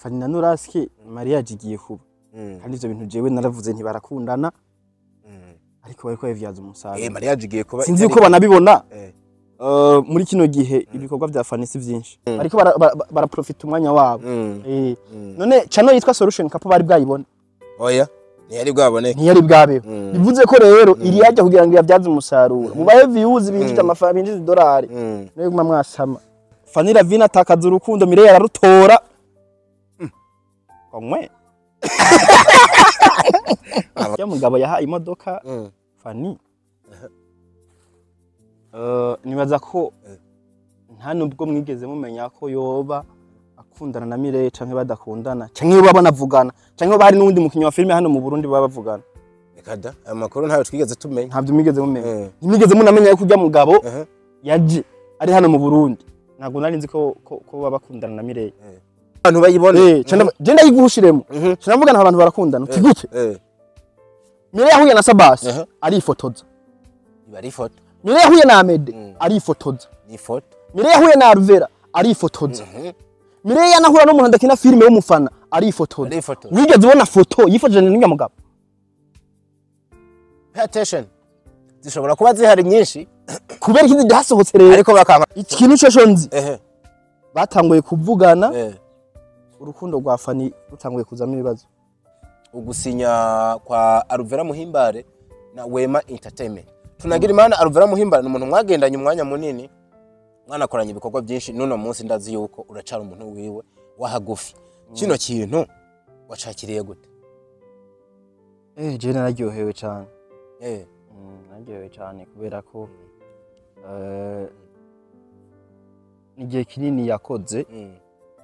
Fanny na Noraske mariage igiye kuba, kandi ivyo bintu jewe naravuze ntibarakundana, ariko bariko bavyaza umusaruro. Mariage igiye kuba. Sinzi uko banabibona. Muri kino gihe ibikorwa vya Fanny si vyinshi, ariko baraprofita umwanya wabo. None channel yitwa Solution Couple bari bwayibona? Oya, ntiyari bwaboneke. Ntiyari bwabeho. Bivuze ko rero iri yajya kugira ngo yabyaze umusaruro, mubahe views, binjize amafaranga, binjize idolari, niyo guma mwasama. Fanny Lavine atakaza urukundo, Mireille ararutora. Omwe ya mugabo yahaye imodoka Fanny, nibaza ko nta nubwo mwigeze mumenya ko yoba akundana na Mireille canke badakundana, canke baba banavugana, canke bari n'uwundi mukinyi wa filime hano mu Burundi baba bavugana. Reka da, ayo makuru ntayo twigeze tumenya. Ntabyo mwigeze mumenya. Ntimwigeze munamenya yuko urya mugabo yaje ari hano mu Burundi. Ntabwo nari nzi ko baba bakundana na Mireille. Abantu bayibona. Je ndayigushiremo. Sinavuga abantu barakundana. Uti gute? Mireille yahuye na Sabas arifotoza. Iba ari ifoto. Mireille yahuye na Amede arifotoza. Ni ifoto. Mireille yahuye na Alvera arifotoza. Mireille yanahura n'umuntu adakina filime w'umufana arifotoza. Arifotoza. Wigeze ubona foto yifotoje n'urya mugabo? Pay attention. Zishobora kuba zihari nyinshi. Kubera ikindi byasohotse rero. Ariko bakanga. Ikintu cyo nzi. Batanguye kuvugana. Urukundo rwa Fanny rutanguye kuzamo ibibazo. Ugusinya kwa Alvera Muhimbare na Wema Entertainment. Tunagira imana Alvera Muhimbare ni umuntu mwagendanye umwanya munini, mwanakoranye ibikorwa byinshi, nuno munsi ndazi yuko uracara umuntu wiwe wahagufi. Kino kintu wacakiriye gute? Je nararyohewe cyane. Nararyohewe cyane kubera ko igihe kinini yakoze.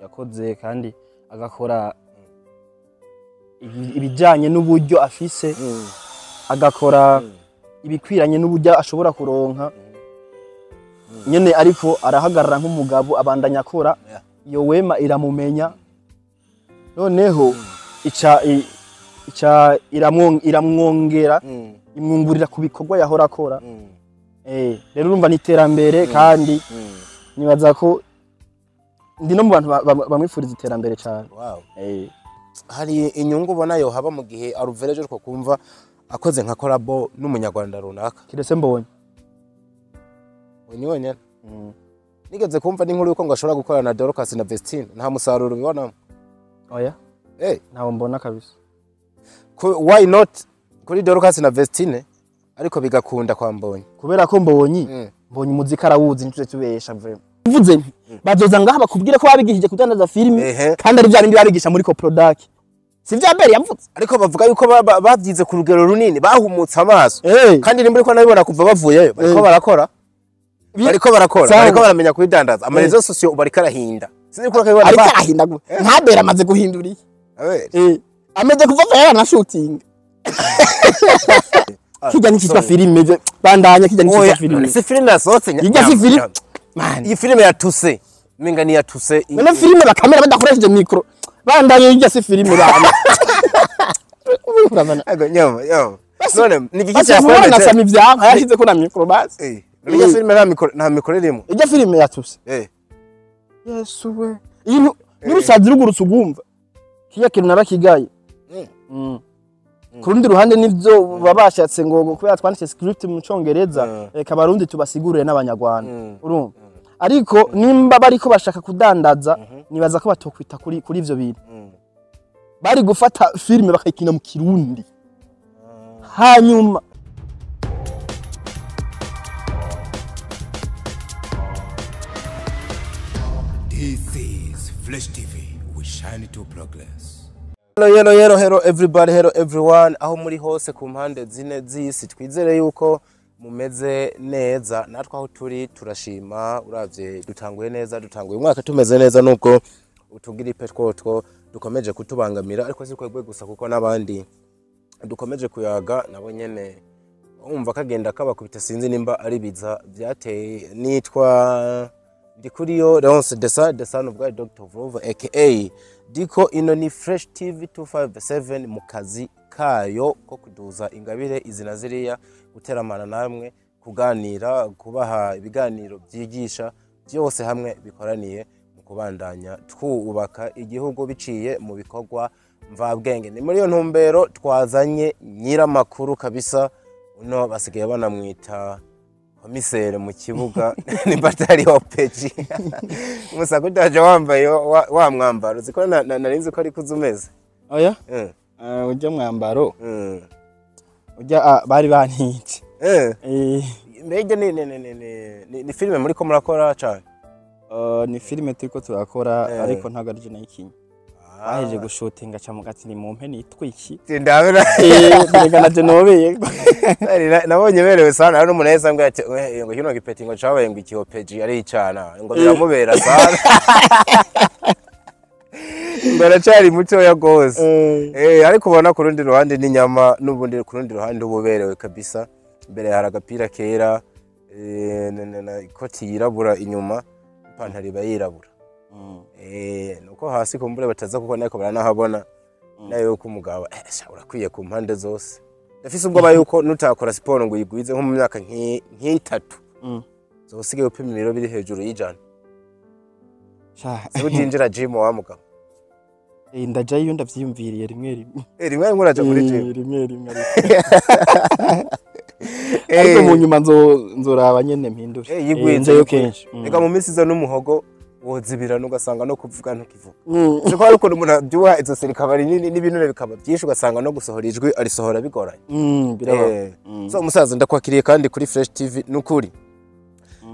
Yakoze kandi agakora ibijyanye n'uburyo afise, agakora ibikwiranye n'uburyo ashobora kuronka nyene, ariko arahagarara nk'umugabo abandanya akora. Iyo Wema iramumenya, noneho ica iramwongera, imwungurira ku bikorwa yahora akora. Rero urumva ni iterambere, kandi nibaza ko ndi no mu bantu bamwifuriza iterambere cyane. Wow. Hari inyungu ubona yo haba mu gihe Alvera ejo kumva akoze nka collabo n'umunyarwanda runaka? Kirese mbonye. Onyonye. Nigeze kumva n'inkuru yuko ngo ashobora gukorana na Dorcas na Vestine, nta musaruro ubibonamo? Oya. Ntawo mbona kabisa. Why not kuri Dorcas na Vestine ariko bigakunda kwa Mbonyi? Kubera ko Mbonyi, Mbonyi muzika arawuzi, ntituje tubesha vraiment. Uvuze nti bazoza ngaha bakubwire ko babigishije kudandaza filime, kandi ari bya bindi babigisha muri Coprodac. Si vya mbere yavutse. Ariko bavuga yuko bavyize ku rugero runini, bahumutse amaso. Kandi nimba uriko nabibona kuva bavuyeyo, bariko barakora. Bariko barakora, bariko baramenya kubidandaza. Ama réseaux sociaux bariko arahinda. Sinzi ko akabibona. Ariko arahinda. Ntabera amaze guhindura iki. Ameze kuva vera na shooting. Kijya n'ikitwa filime bandanya, kijya n'ikitwa filime. Si filime yasohotse. Kijya si filime. Man, iyi filime yatuse. Minga ni yatuse. None filime bakamera badakoresheje micro. Bandanye ijya si filime bana. Urabana. Ego nyoma, yo. None ni iki cyakora na Sami vyanka yashize ko na micro basi. Ijya filime nta micro, nta micro irimo. Ijya filime yatuse. Yesu we. Iyi n'urusazi rugurutse ugumva. Kiya kintu narakigaye. Ku rundi ruhande nivyo babashatse ngo kubera twanditse script mu Congereza, reka abarundi tubasigurire n'abanyarwanda. Urumva? Ariko nimba bariko bashaka kudandaza, nibaza ko batokwita kuri ivyo bintu. Bari gufata filime bakayikina mu Kirundi. Hanyuma This is Flash TV, we shine to progress. Hello, hello, hello, hello everybody, hello everyone. Aho muri hose ku mpande zine z'isi, twizere yuko mumeze neza. Natwe aho turi turashima, uravye dutanguye neza, dutanguye umwaka tumeze neza, nubwo utugiripe twotwo dukomeje kutubangamira, ariko si kwegwe gusa kuko nabandi dukomeje kuyaga nabo nyene umva kagenda kabakubita, sinzi nimba ari biza byateye. Nitwa Ndikuriyo Leonce Desa, the son of God, Dr. Vrova aka Diko. Ino ni Fresh TV 257 mu kazi kayo ko kuduza ingabire izina ziriya, guteramana namwe, kuganira, kubaha ibiganiro byigisha byose hamwe bikoraniye mu Kubandanya twubaka igihugu biciye mu bikorwa mvabwenge. Ni muri iyo ntumbero twazanye nyiramakuru kabisa, uno basigaye banamwita komisere mu kibuga, nimba atari opeji. Musa, utaje wambaye wa mwambaro, uziko narinzi ko ariko uza umeze. Oya. Ujya mwambaro, ujya bari bantitse. Mbega ni filime muriko murakora cane? Ni filime turiko turakora, ariko ntabwo ari je nayikinye. Baheje gushutinga ca mugati ni mumpe nitwiki. Ndabona. Mbega naje nobeye. Nabonye berewe sana. Hari n'umuntu yahise ambwira ati: "We, ngo kino gipeti ngo cabaye ngo ikihopeji ari icana, ngo biramubera sana, ngo aracari mutoya gose." Ariko ubona ku rundi ruhande n'inyama, n'ubundi ku rundi ruhande uba uberewe kabisa. Imbere hari agapira kera, na ikoti yirabura inyuma, ipantaro iba yirabura. Nuko hasi kumbure bataza kuko nako baranahabona nayo yuko umugabo sha, urakwiye ku mpande zose. Ndafise ubwoba yuko nutakora siporo ngo uyigwize nko mu myaka nk'itatu, uzosigaye upima ibiro biri hejuru y'100. Sha. Utinjira gym wa mugabo? Ndajayo iyo ndavyiyumviriye rimwe rimwe. Rimwe rimwe uraja muri gym? Rimwe rimwe, ariko mu nyuma nzoraba nyene mpindure. Yigwize. Njayo kenshi. Reka, mu minsi iza n'umuhogo wozibirana, ugasanga no kuvuga ntukivuga. Siko hari ukuntu umuntu abyibuha, izosi rikaba rinini n'ibinure bikaba byinshi, ugasanga no gusohora ijwi arisohora bigoranye. Biraba. So umusaza, ndakwakiriye kandi kuri Fresh TV. Nukuri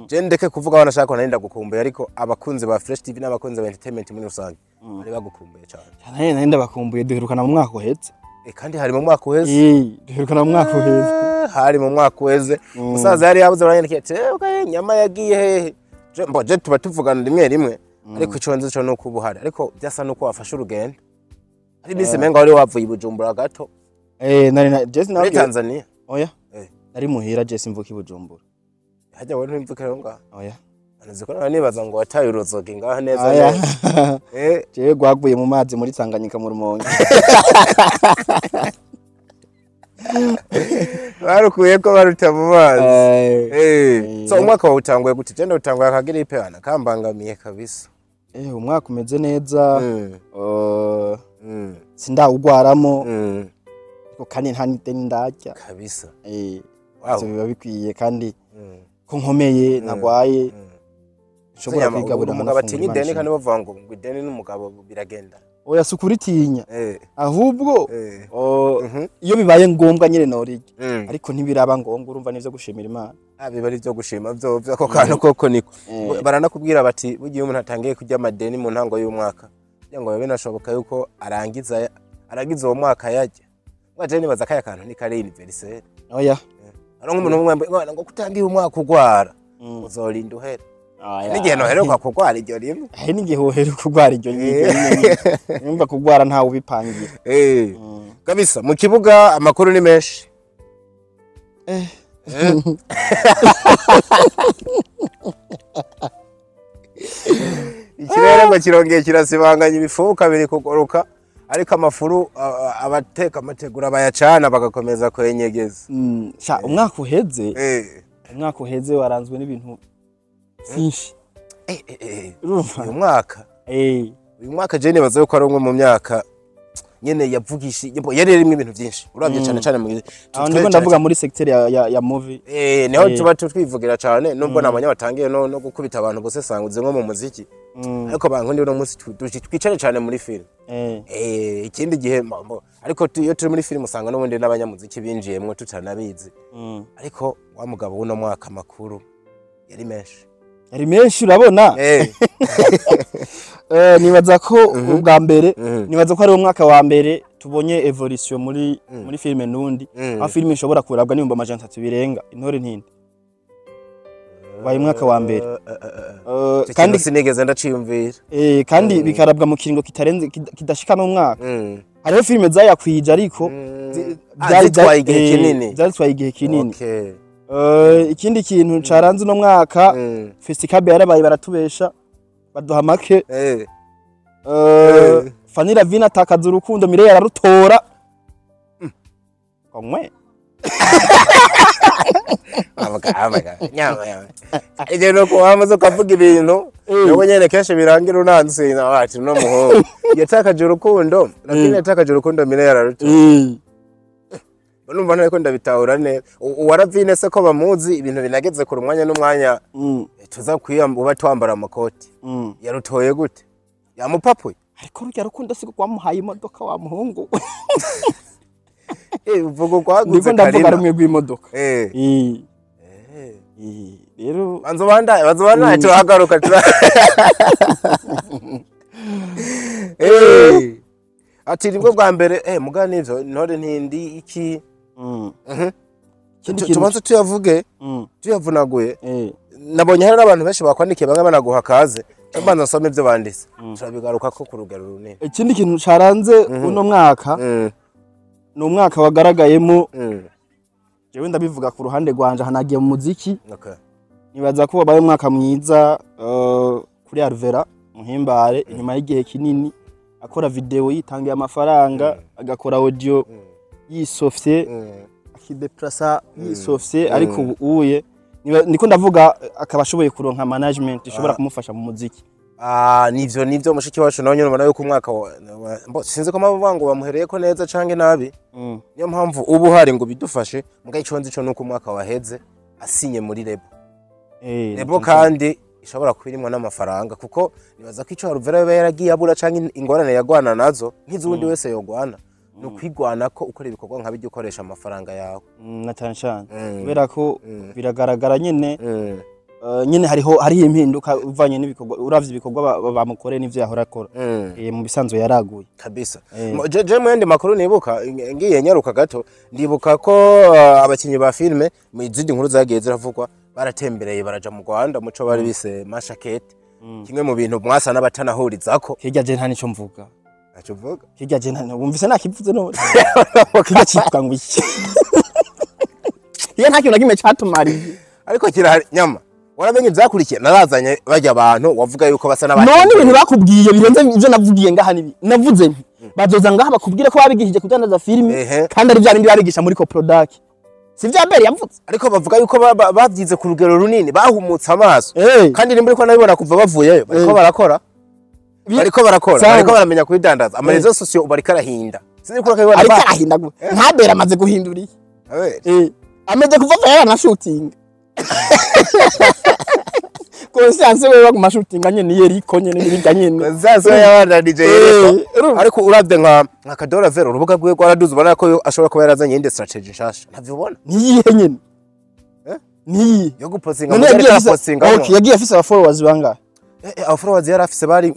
je ndeke kuvuga, wanashaka nari ndagukumbuye, ariko abakunzi ba Fresh TV n'abakunzi ba entertainment muri rusange bari bagukumbuye cyane. Cyane, nari ndabakumbuye. Duherukana mu mwaka uhetse. Kandi hari mu mwaka uheze. Duherukana mu mwaka uheze. Hari mu mwaka uheze. Umusaza yari yabuze, baranyandikiye ati: "Eh, nyama yagiye hehe?" Je mbo je tuba tuvugana rimwe rimwe, ariko ico nzi co nuko uba uhari, ariko byasa nuko wafashe urugendo. Hari iminsi menga wari wavuye i Bujumbura gato. Nari na Jesse Muri nabwiye. Tanzania? Oya. Nari muhira, Jesse mvuka i Bujumbura. Hajya wowe ntimvukira ngaha? Oya. Nzi ko nawe nibaza ngo wataye uruzogi ngaha neza Oya. neza. Jewe gwaguye mu mazi muri Tanganyika mu Rumonge. Barukuye ko baruta mu mazi. So umwaka wawe utanguye gute? Je utanguye akagira ipehana kambangamiye kabisa. Umwaka umeze neza. Sindawugwaramo, ariko kandi nta n'ideni ndarya. Kabisa. Ivyo biba bikwiye kandi ko nkomeye, nagwaye, nshobora Nyama, kwigaburira umugabo nkanafungura. atinya Imana ideni ishimwe. kandi bavuga ngo ideni n'umugabo biragenda. Oya, si ukuritinya, ahubwo iyo bibaye ngombwa nyine norirya, ariko ntibiraba ngombwa. Urumva nivyo gushimira Imana. Ah, biba ari byo gushima byo byo ako kantu koko niko. Baranakubwira bati bugiye umuntu atangiye kurya amadeni mu ntango y'umwaka, kugira ngo bibe binashoboka yuko arangiza uwo mwaka yajya. Mwaje nibaza kaya kantu ni kari universel. Oya. Ari nk'umuntu umwe ngo kutangiye umwaka ugwara, uzorinda uhera. Oya. N'igihe noheruka kugwara iryo rimwe. Hari n'igihe woheruka kugwara iryo ngiryo nyine. Urumva kugwara ntawe ubipangira. Kabisa, mu kibuga amakuru ni menshi. Ikirere ngo kirongeye kirasibanganya, ibifuka biri kuguruka, ariko amafuru abateka amategura bayacana bagakomeza kwenyegeza. Sha, umwaka uheze, umwaka uheze waranzwe n'ibintu byinshi. Urumva? Uyu mwaka, uyu mwaka je nibaza yuko ari umwe mu myaka nyene yavugisha, yari irimwo ibintu byinshi uravye cane cane mu Aho ndiko ndavuga muri secteur ya movie. Niho tuba twivugira cane, nubwo nabonye batangiye no gukubita abantu gusesanguze nko mu muziki, ariko bankundi uno munsi twicare cane muri film. Ikindi gihe ariko iyo turi muri film usanga n'ubundi n'abanyamuziki binjiyemwo tutanabizi. Ariko wa mugabo, w'uno mwaka amakuru yari menshi. Yari menshi, urabona. Nibaza ko ubwa mbere, nibaza ko ari umwaka wa mbere tubonye evolution muri filime nundi, aho filime ishobora kurabwa n'300,000 birenga. Intore ntindi wabaye umwaka wa mbere. Ico Kandi kintu sinigeze ndaciyumvira. Kandi bikarabwa mu kiringo kitarenze kidashika n'umwaka. Hariho filime zayakwije, ariko Ah, zitwaye igihe kinini. Byatwaye igihe kinini. Okay. Ikindi kintu caranze uno mwaka, Festicab yarabaye, baratubesha baduha make. Fanny Lavine atakaza urukundo, Mireille ararutora. Konywe. Avuga avuga nyama nyama. Ije no kuhamaze ukavuga ibintu nubwo nyene kenshi birangira unansinda wacu no muhungu yatakaje urukundo, lakini yatakaje urukundo mine yararuto. Numva ntariko ndabitahura neza. Uwaravine se ko bamuzi ibintu binageze ku mwanya n'umwanya tuza kwiyamba uba twambara amakoti. Yarutoye gute? Yamupapuye. Ariko rujya rukundo siko kwamuhaye imodoka wa muhungu. Uvuga kwaguze. Ndiko ndavuga rumwe rw'imodoka. Rero banzo bandaye banzo bandaye turahagaruka tura. Ati nibwo bwa mbere muga nivyo ntore ntindi iki. Tubanze tuyavuge tuyavunaguye. Nabonye hari n'abantu benshi bakwandikiye bamwe banaguha kaze. Mbanza nsome ivyo banditse. Turabigaruka ko ku rugero runini. Ikindi kintu caranze uno mwaka ni umwaka wagaragayemo jewe ndabivuga ku ruhande rwanje hanagiye mu muziki. Nibaza ko wabaye umwaka mwiza kuri Alvera Muhimbare inyuma y'igihe kinini akora video yitangiye amafaranga agakora audio yisofye akideplasa yisofye, ariko ubu uye niko ndavuga akaba ashoboye kuronka management ishobora kumufasha mu muziki. Nivyo mushiki wacu nawe nyine ubona yuko umwaka sinzi ko mpamvu ngo bamuhereye ko neza canke nabi. Niyo mpamvu ubu hari ngo bidufashe muga ico nzi co nuko umwaka waheze asinye muri Lebo. Lebo kandi ishobora kubirimwa n'amafaranga kuko nibaza ko ico Alvera yoba yaragiye abura canke ingorane yagwana nazo nk'izundi wese yogwana no kwigwana ko ukora ibikorwa nka bijyo ukoresha amafaranga yawe. Na cyane cyane kubera ko biragaragara nyene nyene hariho impinduka uvanye n'ibikorwa uravye ibikorwa bamukoreye n'ivyo yahora akora. Mu bisanzwe yaraguye kabisa. Je mu yandi makuru nibuka ngiye nyaruka gato ndibuka ko abakinyi ba filme mu izindi nkuru zagiye ziravugwa baratembereye baraja mu Rwanda muco bari bise Mashakete, kimwe mu bintu mwasa n'abatanahurizako. Kirya je nta nico mvuga. Ntaco mvuga. Kirya je nta wumvise nakivuze none. Kirya citwa ngo iki? Iyo nta kintu na kimwe catumariye. Ariko kirahari nyama. Waramenye byakurikiye narazanye bajya abantu wavuga yuko basa n'abandi. None ibintu bakubwiye birenze ivyo navugiye ngaha nibi. Navuze nti bazoza ngaha bakubwire ko babigishije kudandaza filime kandi ari bya bindi babigisha muri Coprodac. Si vya mbere yavuze. Ariko bavuga yuko bavyize ku rugero runini bahumutse amaso. Kandi nimba uriko nabibona kuva bavuyeyo bariko barakora. Bariko barakora, bariko baramenya kubidandaza. Ama réseaux sociaux bariko arahinda. Sinzi ko akabibona. Ariko arahinda gute? Ntabera amaze guhindura iki? Amaze kuva yara na shooting. Conscience wewe ku mashooting nyene yeriko nyene nibijya nyene. Conscience yabana DJ yeriko. Ariko uravye nka Kadora Vero urubuga rwiwe rwaraduze ubona ko ashobora kuba yarazanye indi strategy nshasha. Ntavyo ubona? Niyihe nyene? Niyi yo gupostinga mu ariko apostinga. Okay, yagiye afise aba followers bangahe? Aba followers yari afise bari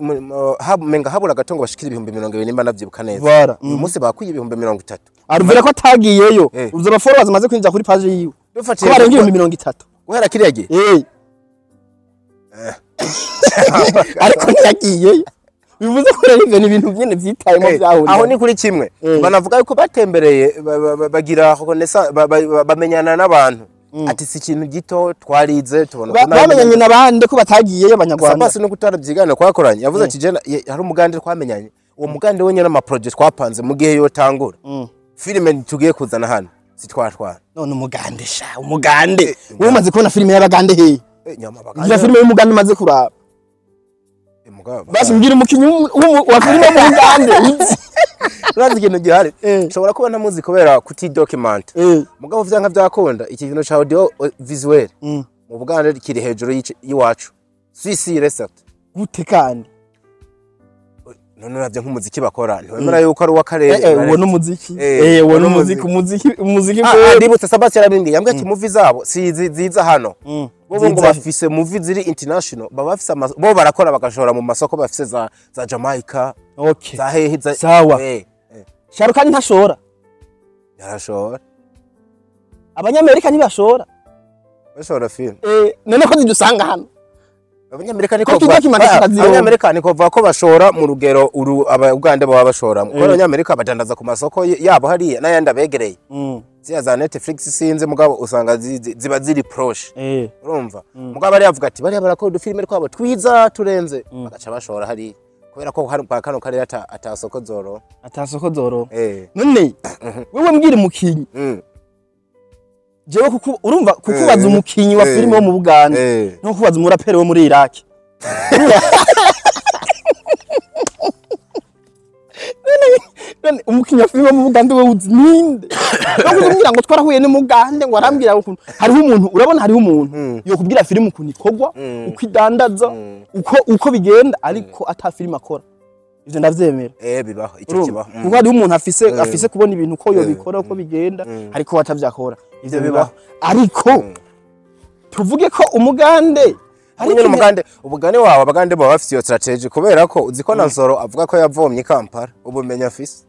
menga habura gatongo bashikira 20,000 nimba navyibuka neza. Uyu munsi bakwiye 30,000. Aruvera ko atagiyeyo. Uzo aba followers maze kwinjira kuri page yiwe. Dufatiye ko barenga 30,000. Guhera kiriya gihe. Ariko ntiyagiyeyo. Bivuze ko rero ivyo ni ibintu nyene vyitayemo vyahuriye. Aho ni kuri kimwe. Banavuga yuko batembereye bagira reconnaissance bamenyana n'abantu. Ati si ikintu gito twarize tubona ko bamenyanye nabande ko batagiyeyo abanyarwanda. Sabasi no kutarabyigana kwakoranye. Yavuze ati je hari umugande twamenyanye. Uwo mugande wenyene ama project twapanze mu gihe yotangura. Filime tugiye kuzana hano sitwatwara. None umugande sha umugande. Wowe umaze kubona filime y'abagande he? Nyama bagande. Ngira filime y'umugande maze kuraba. Basi mbwira umukinyi wa filime y'umugande. Urazi ikintu gihari. Nshobora kuba ntamuzi kubera kuti document. Mugabo vyanka vyakunda iki kintu ca audio visuel. Mu Bugande kiri hejuru y'iwacu. Sisi recept. Gute kandi? None uravye nk'umuziki bakora ntiwemera yuko ari uw'akarere. Uwo n'umuziki. Uwo n'umuziki umuziki. Ndibutse Sabasi yarabimbwiye yambwiye ati movie zabo si ziza hano. Bo ngo bafise movie ziri international baba bafise bo barakora bagashora mu masoko bafise za Jamaica. Okay. Za hehe za sawa. Sharuka ntashora. Yarashora. Abanyamerika ntibashora. Bashora film. None ko zidusanga hano. Abanyamerika niko Abanyamerika niko bavuga ko bashora mu rugero uru Abagande baba bashora. Kuko abanyamerika badandaza ku masoko yabo hariya n'ayandi abegereye. Ziya za Netflix sinze mugabo usanga ziba ziri proche. Urumva? Mugabo ari yavuga ati bariya barakora udufilme twabo twiza turenze bagaca bashora hariya. Kubera ko hari kwa kano karere atasoko zoro. Atasoko zoro. None wewe mbwira umukinyi. Jewe kuko urumva kukubaza umukinyi wa filime wo mu Buganda no kubaza umuraperi wo muri Iraq. None umukinyi wa filime wo mu Buganda we uzi ninde? No kumbwira ngo twarahuye n'Umugande ngo arambwira ukuntu hariho umuntu, urabona hariho umuntu yokubwira filime ukuntu ikorwa, uko idandaza, uko bigenda, ariko ata filime akora. Ivyo ndavyemera. Bibaho ico Urumva? kibaho. Kuko hariho umuntu afise kubona ibintu uko yobikora, uko bigenda, ariko atavyakora. Ivyo bibaho. Ariko tuvuge ko Umugande ariko nyine Umugande, ubugane wawe, Abagande baba bafise iyo strategy, kubera ko uzi ko na Nsoro avuga ko yavomye i Kampala ubumenyi afise.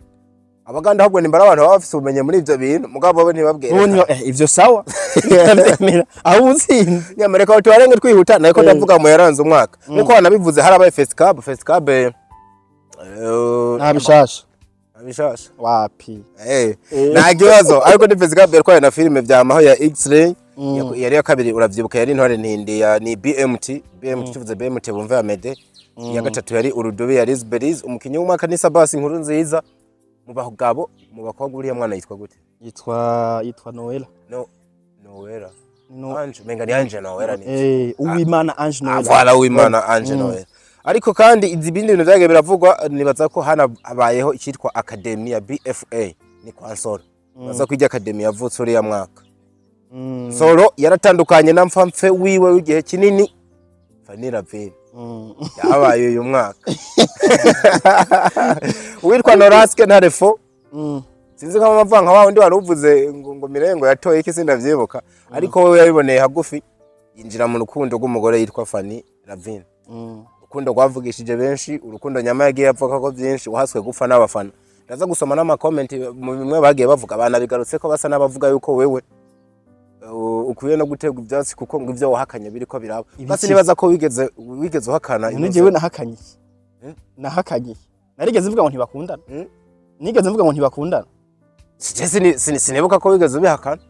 Abagande ahubwo nimbara abantu baba bafise ubumenyi muri ivyo bintu, mugabo bo ntibabwere. Ubu niyo ivyo sawa, ndavyemera aho utsinze. Nyamereka aho tubarenge twihuta, nariko ndavuga mu yaranze umwaka nkuko wanabivuze, harabaye Festicab. Festicab Nta bishasha. Abishasha. Wapi. Nta kibazo, ariko ni Festicab yatwaye na filime vyamaho ya X-Ray. Yari iya kabiri, uravyibuka, yari Intore Ntindi ya ni BMT. BMT, tuvuze BMT bumve Amede. Iya gatatu yari Urudubi ya Liz Beriz. Umukinyi w'umwaka ni Sabasi Inkuru Nziza mu bagabo. Mu bakobwa uriya mwana yitwa gute? Yitwa Noela. No, Noela. No. Ange, menga ni Ange Noela ni Uwimana Ange Noela. Voilà, Uwimana Ange Noela. Ariko kandi izi bindi bintu vyagiye biravugwa, nibaza ko hana habayeho icyitwa Academy ya BFA, ni kwa Nsoro. Baza ko ijya Academy yavutse uriya mwaka. Nsoro yaratandukanye na mfamfe wiwe w'igihe kinini Fanny Ravine. Yabaye uyu mwaka. Uwitwa Noraske Ntarefo, sinzi ko amavuga nka wa wundi wari uvuze ngo Mirengo yatoye iki, sindavyibuka, ariko wewe yabiboneye hagufi, yinjira mu rukundo rw'umugore yitwa Fanny Ravine. Urukundo rwavugishije benshi, urukundo nyama yagiye avuga ko byinshi, wahaswe gupfa n'abafana. Ndaza gusoma n'amakomenti mu bimwe bagiye bavuga, abana bigarutse ko basa n'abavuga yuko wewe ukwiye no guterwa ivyatsi, kuko ngo ivyo wahakanye biriko biraba. Basi nibaza ko wigeze uhakana. None jewe nahakanye iki? Nahakanye iki? Narigeze mvuga ngo ntibakundana? Nigeze mvuga ngo ntibakundana? Sinibuka ko wigeze ubihakana.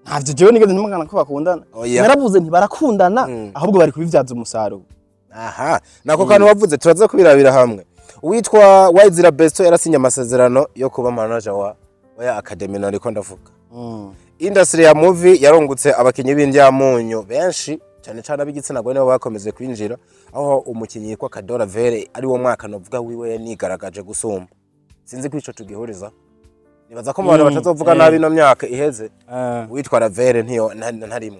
Ntavyo jewe nigeze ntumugana ko bakundana. Oya. Naravuze ntibarakundana, ahubwo bari kubivyaza umusaruro. Aha, nako kantu wavuze turaza kubirabira hamwe. Uwitwa Wayizira Besto yarasinye amasezerano yo kuba manager wa ya Academy nariko ndavuga. Industry ya movie yarungutse abakinyi b'indyamunyu benshi cyane cyane ab'igitsina gore, nibo bakomeje kwinjira, aho umukinyi yitwa Kadora Vere ari wo mwaka novuga wiwe yanigaragaje gusumba. Sinzi ko ico tugihuriza. Nibaza ko mu bantu batazovuga nabi ino myaka iheze, uwitwa Ravere ntiyo ntarimo.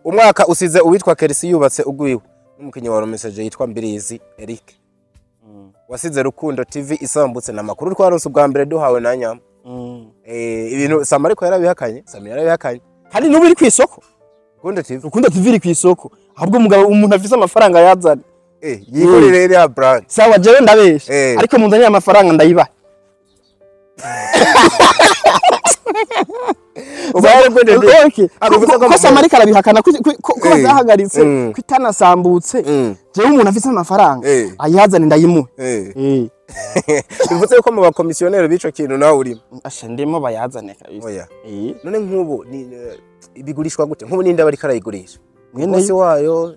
Umwaka usize uwitwa Kerisi yubatse ugwiwe n'umukinyi wa Message yitwa Mbirizi Eric. Wasize Rukundo TV isambutse na makuru twaronse ubwa mbere duhawe na Nyama. Ibintu Sama ariko yarabihakanye, Sami yarabihakanye. Kandi n'ubu iri kw'isoko. Rukundo TV. Rukundo TV iri kw'isoko. Ahubwo umugabo umuntu afise amafaranga yazane. Yikorere iriya brand. Sawa jewe ndabesha. Ariko munzanire amafaranga ndayibaha. Okay. Ko Sama ariko arabihakana ko bazahagaritse, ko itanasambutse. Jewe umuntu afise amafaranga ayazane ndayimuhe. Bivuze ko mu bakomisiyoneri b'ico kintu nawe urimo. Asha ndimo, bayazane kabisa. Oya. None nk'ubu ni ibigurishwa gute? Nk'ubu ninde bariko arayigurisha? Mwene Bosi wayo.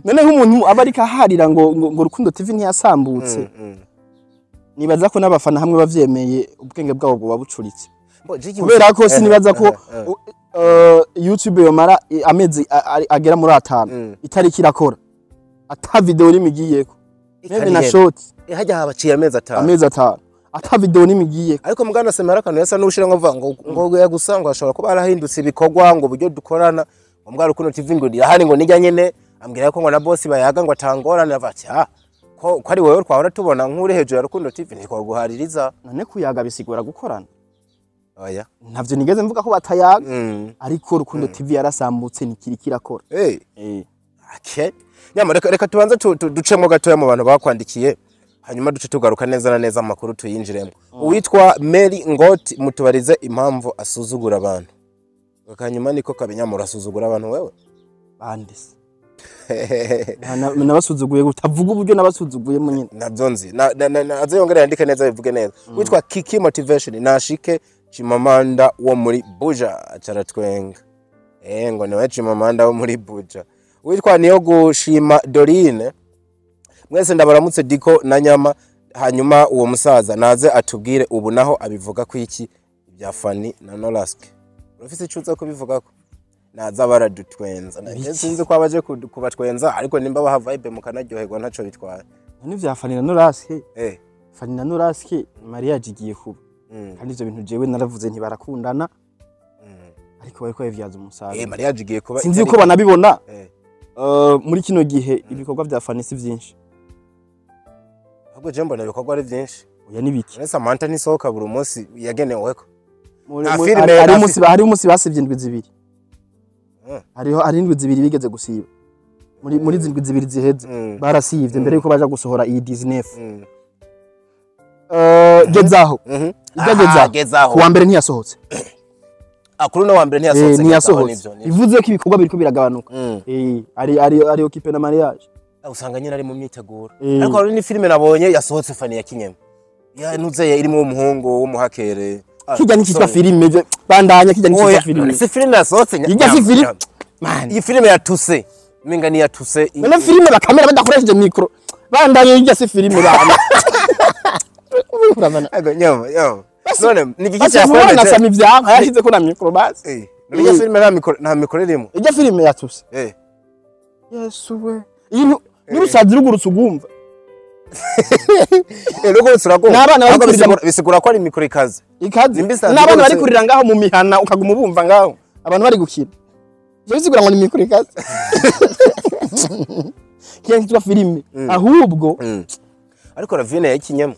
None nk'umuntu aba ariko aharira ngo Rukundo TV ntiyasambutse. Nibaza ko n'abafana hamwe bavyemeye ubwenge bwabo bwoba bucuritse. Kubera ko sinibaza ko YouTube yomara amezi agera muri 5 itariki irakora ata video nimigiyeko. Mebe na short Hajya habaciye amezi 5. Amezi 5 ata video nimigiyeko. Ariko mugana Semara akantu yasa n'ushira ngo avuga ngo yagusa ngo ashobora kuba arahindutse ibikorwa, ngo uburyo dukorana, ngo mbwa Rukundo TV ngo irahari, ngo nijya nyene, ambwira ko ngo na boss bayaga ngo atangorane, avuga ati ah ko ari wewe twahora tubona nk'uri hejuru ya Rukundo TV ntitwaguhaririza. None kuyaga bisigura gukorana? Oya. Ntavyo nigeze mvuga ko batayaga, ariko Rukundo TV yarasambutse nikiri kirakora. Okay. Nyama reka tubanze ducemo gatoya mu bantu bakwandikiye, hanyuma duce tugaruka neza na neza amakuru tuyinjiremo. Uwitwa Mary Ngoti, mutubarize impamvu asuzugura abantu. Akanyuma niko kabinyamura asuzugura abantu wewe. Bandise. Nabasuzuguye utavuga uburyo nabasuzuguye nyine. Nabyo nzi. Aze yongere yandike neza bivuge neza. Witwa Kiki Motivation nashike Chimamanda wo muri Buja acaratwenga. Ngo niwe Chimamanda wo muri Buja. Witwa niyo gushima Dorine. Mwese ndabaramutse Diko na Nyama. Hanyuma uwo musaza naze atubwire ubu naho abivuga ko iki ibya Fanny na Norask. Urafise ico uza kubivugako? Naza baradutwenza. Ibiki? Sinzi ko abaje kubatwenza, ariko nimba baha vibe mukanaryoherwa, ntaco bitwaye. None vya Fanny na Noraske? Fanny na Noraske, mariage igiye kuba. Kandi ivyo bintu jewe naravuze ntibarakundana, ariko bariko babivyaza umusaruro. Mariage igiye kuba. Sinzi uko banabibona. Muri kino gihe ibikorwa vya Fanny si vyinshi. Ahubwo je mbona ibikorwa ari vyinshi. Oya, nibiki? None Samantha ntisohoka buri munsi yageneweko? Nta filime, Hari nta umunsi, hari umunsi basivye indwi 2. Hariho, hari indwi 2 bigeze gusiba. Muri zindwi 2 ziheze barasivye mbere yuko baja gusohora iyi 19. Gezaho. Ijya Gezaho. Gezaho. Kuwa mbere ntiyasohotse. Ah, kuri uno wa mbere ntiyasohotse. Ntiyasohotse. Nivyo, nivyo. Bivuze ko ibikorwa biriko biragabanuka. Ari occupé na mariage. Ah, usanga nyine ari mu myiteguro. Eh. Ariko hari ni filime nabonye yasohotse, Fanny yakinyemo, ya nuzeye irimo umuhungu w'umuhakere. Ah, Kijya nikitwa sorry. filime bandanya, kijya nikitwa Oya, filime. si filime yasohotse Ijya si filime. Man. Iyi filime yatuse minga ni yatuse. None filime bakamera badakoresheje micro? Bandanya, ijya si filime bana. Urabana. Ego, nyama nyama, none ni igiki Basi mubona na cyakwemeje? Sami vyanka yashize ko na micro basi. None iyo filime nta micro irimo? Ijya filime yatuse. Yesu we. Iyi n'urusazi rugurutse ugumva. Rugurutse uragumva. N'abana bari Ahubwo kurira bisigura ko ari micro ikaze. Ikaze. Nimba isanzwe N'abana bari rwose- kurira ngaho mu mihana ukaguma ubumva ngaho. Abantu bari gukina. Ivyo bisigura ngo ni micro ikaze. Kiya kitwa filime. Ahubwo Ariko Ravine yakinyemo.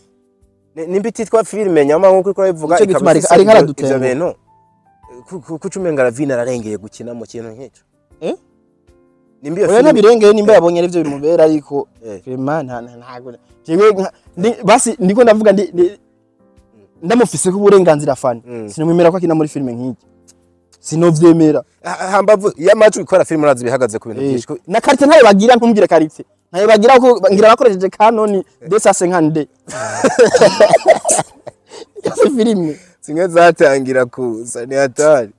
Nimba ititwa filime nyama nkuko uriko urabivuga, Nico ikaba gituma ifise ariko ivyo aradutenguha. bintu, kuca umenga Ravine ararengeye gukina mu kintu nk'ico. Eh? Nimba iyo Oya, filime ntabirengeye, nimba yabonye arivyo bimubera, ariko vraiment ntago jewe basi ndiko ndavuga ndamufise ko uburenganzira Fanny, sinomwemera ko akina muri filime nk'iki, sinovyemera. Hambavu y'amajwi, ikora filime urazi bihagaze ku bintu byinshi. Na qualité ntayo bagira, ntumbwire qualité ntayo bagira, ko ngira bakoresheje Canon 250D yose filime. Zimwe zatangira kuza ni hatari.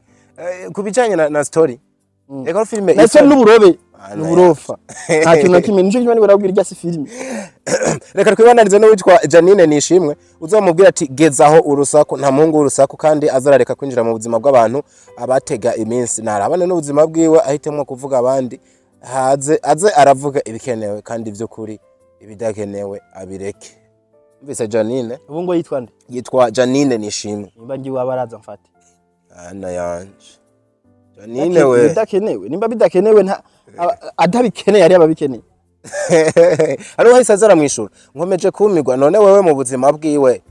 Ku bijanye na story, eko filime Na story n'uburobe Ah, n'uburofa, nta kintu na kimwe. Nico kimwe nibwo nabwira irya si filime. Reka twibananize n'uwitwa Janine Nishimwe, uzamubwira ati gezaho urusaku, nta muhungu w'urusaku, kandi azarareka kwinjira mu buzima bw'abantu abatega iminsi, ntarabane n'ubuzima bwiwe ahitemwo kuvuga abandi. Haze aze aravuga ibikenewe kandi by'ukuri, ibidakenewe abireke. Mvise Janine. Ubu ngo yitwa nde? Yitwa Janine Nishimwe. Nimba ngiwe abaraza mfate. Ana yanje Janine we. Bidakenewe, nimba bidakenewe, nta adabikeneye ari ababikeneye. Hariho hahise azara mwishura: nkomeje kumirwa, none wewe mu buzima bwiwe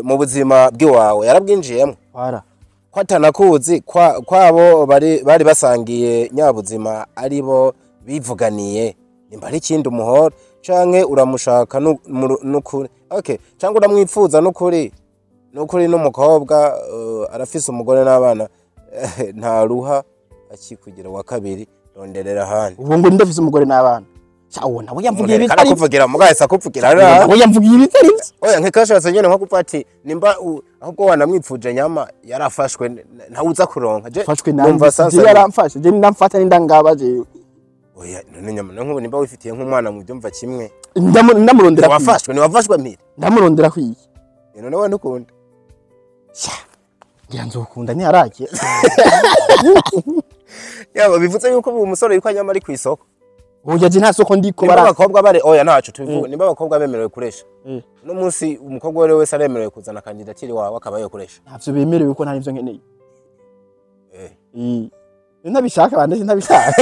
mu buzima bw'iwawe yarabwinjiyemo? Wara. Ko atanakuzi kwabo bari basangiye nyabuzima, aribo bivuganiye, nimba ari ikindi umuhora canke uramushaka nukuri, okay, canke uramwipfuza nukuri nukuri, n'umukobwa arafise umugore n'abana, ntaruha akikugira wa kabiri, ronderera ahandi. Ubu ngo ndafise umugore n'abana? Sha, uwo nawe yamvugiye Umuntu ibitari ariko arakuvugira mugahise akuvugira Uwo nawe yamvugiye ibitari byo. Oya, nk'ikashatse nyene nko kuvuga ati nimba ahubwo wanamwipfuje nyama yarafashwe, ntawe uza kuronka. Fashwe numva nande? sasa Je yaramfashe, je ndamfata n'indangaba jewe. Oya, none nyama none nk'ubu nimba wifitiye nk'umwana mu byumva kimwe, Ndamurondera kwiye. wafashwe ntiwafashwe mpiri. Ndamurondera kwiye. None wowe ntukunda? Sha, ngira nzokunda ntiharake. Yaba bivuze yuko ubu umusore yuko nyama ari kw'isoko? Oya, je nta soko ndiko Nimba bara. abakobwa bare, oya, ntaco tubivuga, nimba abakobwa bemerewe kuresha, uno munsi umukobwa uwo ari we wese aremerewe kuzana candidature wawe akaba yokoresha. Ntavyo bemerewe ko nta nivyo nkeneye. Eh. Ntabishaka bande, ntabishaka.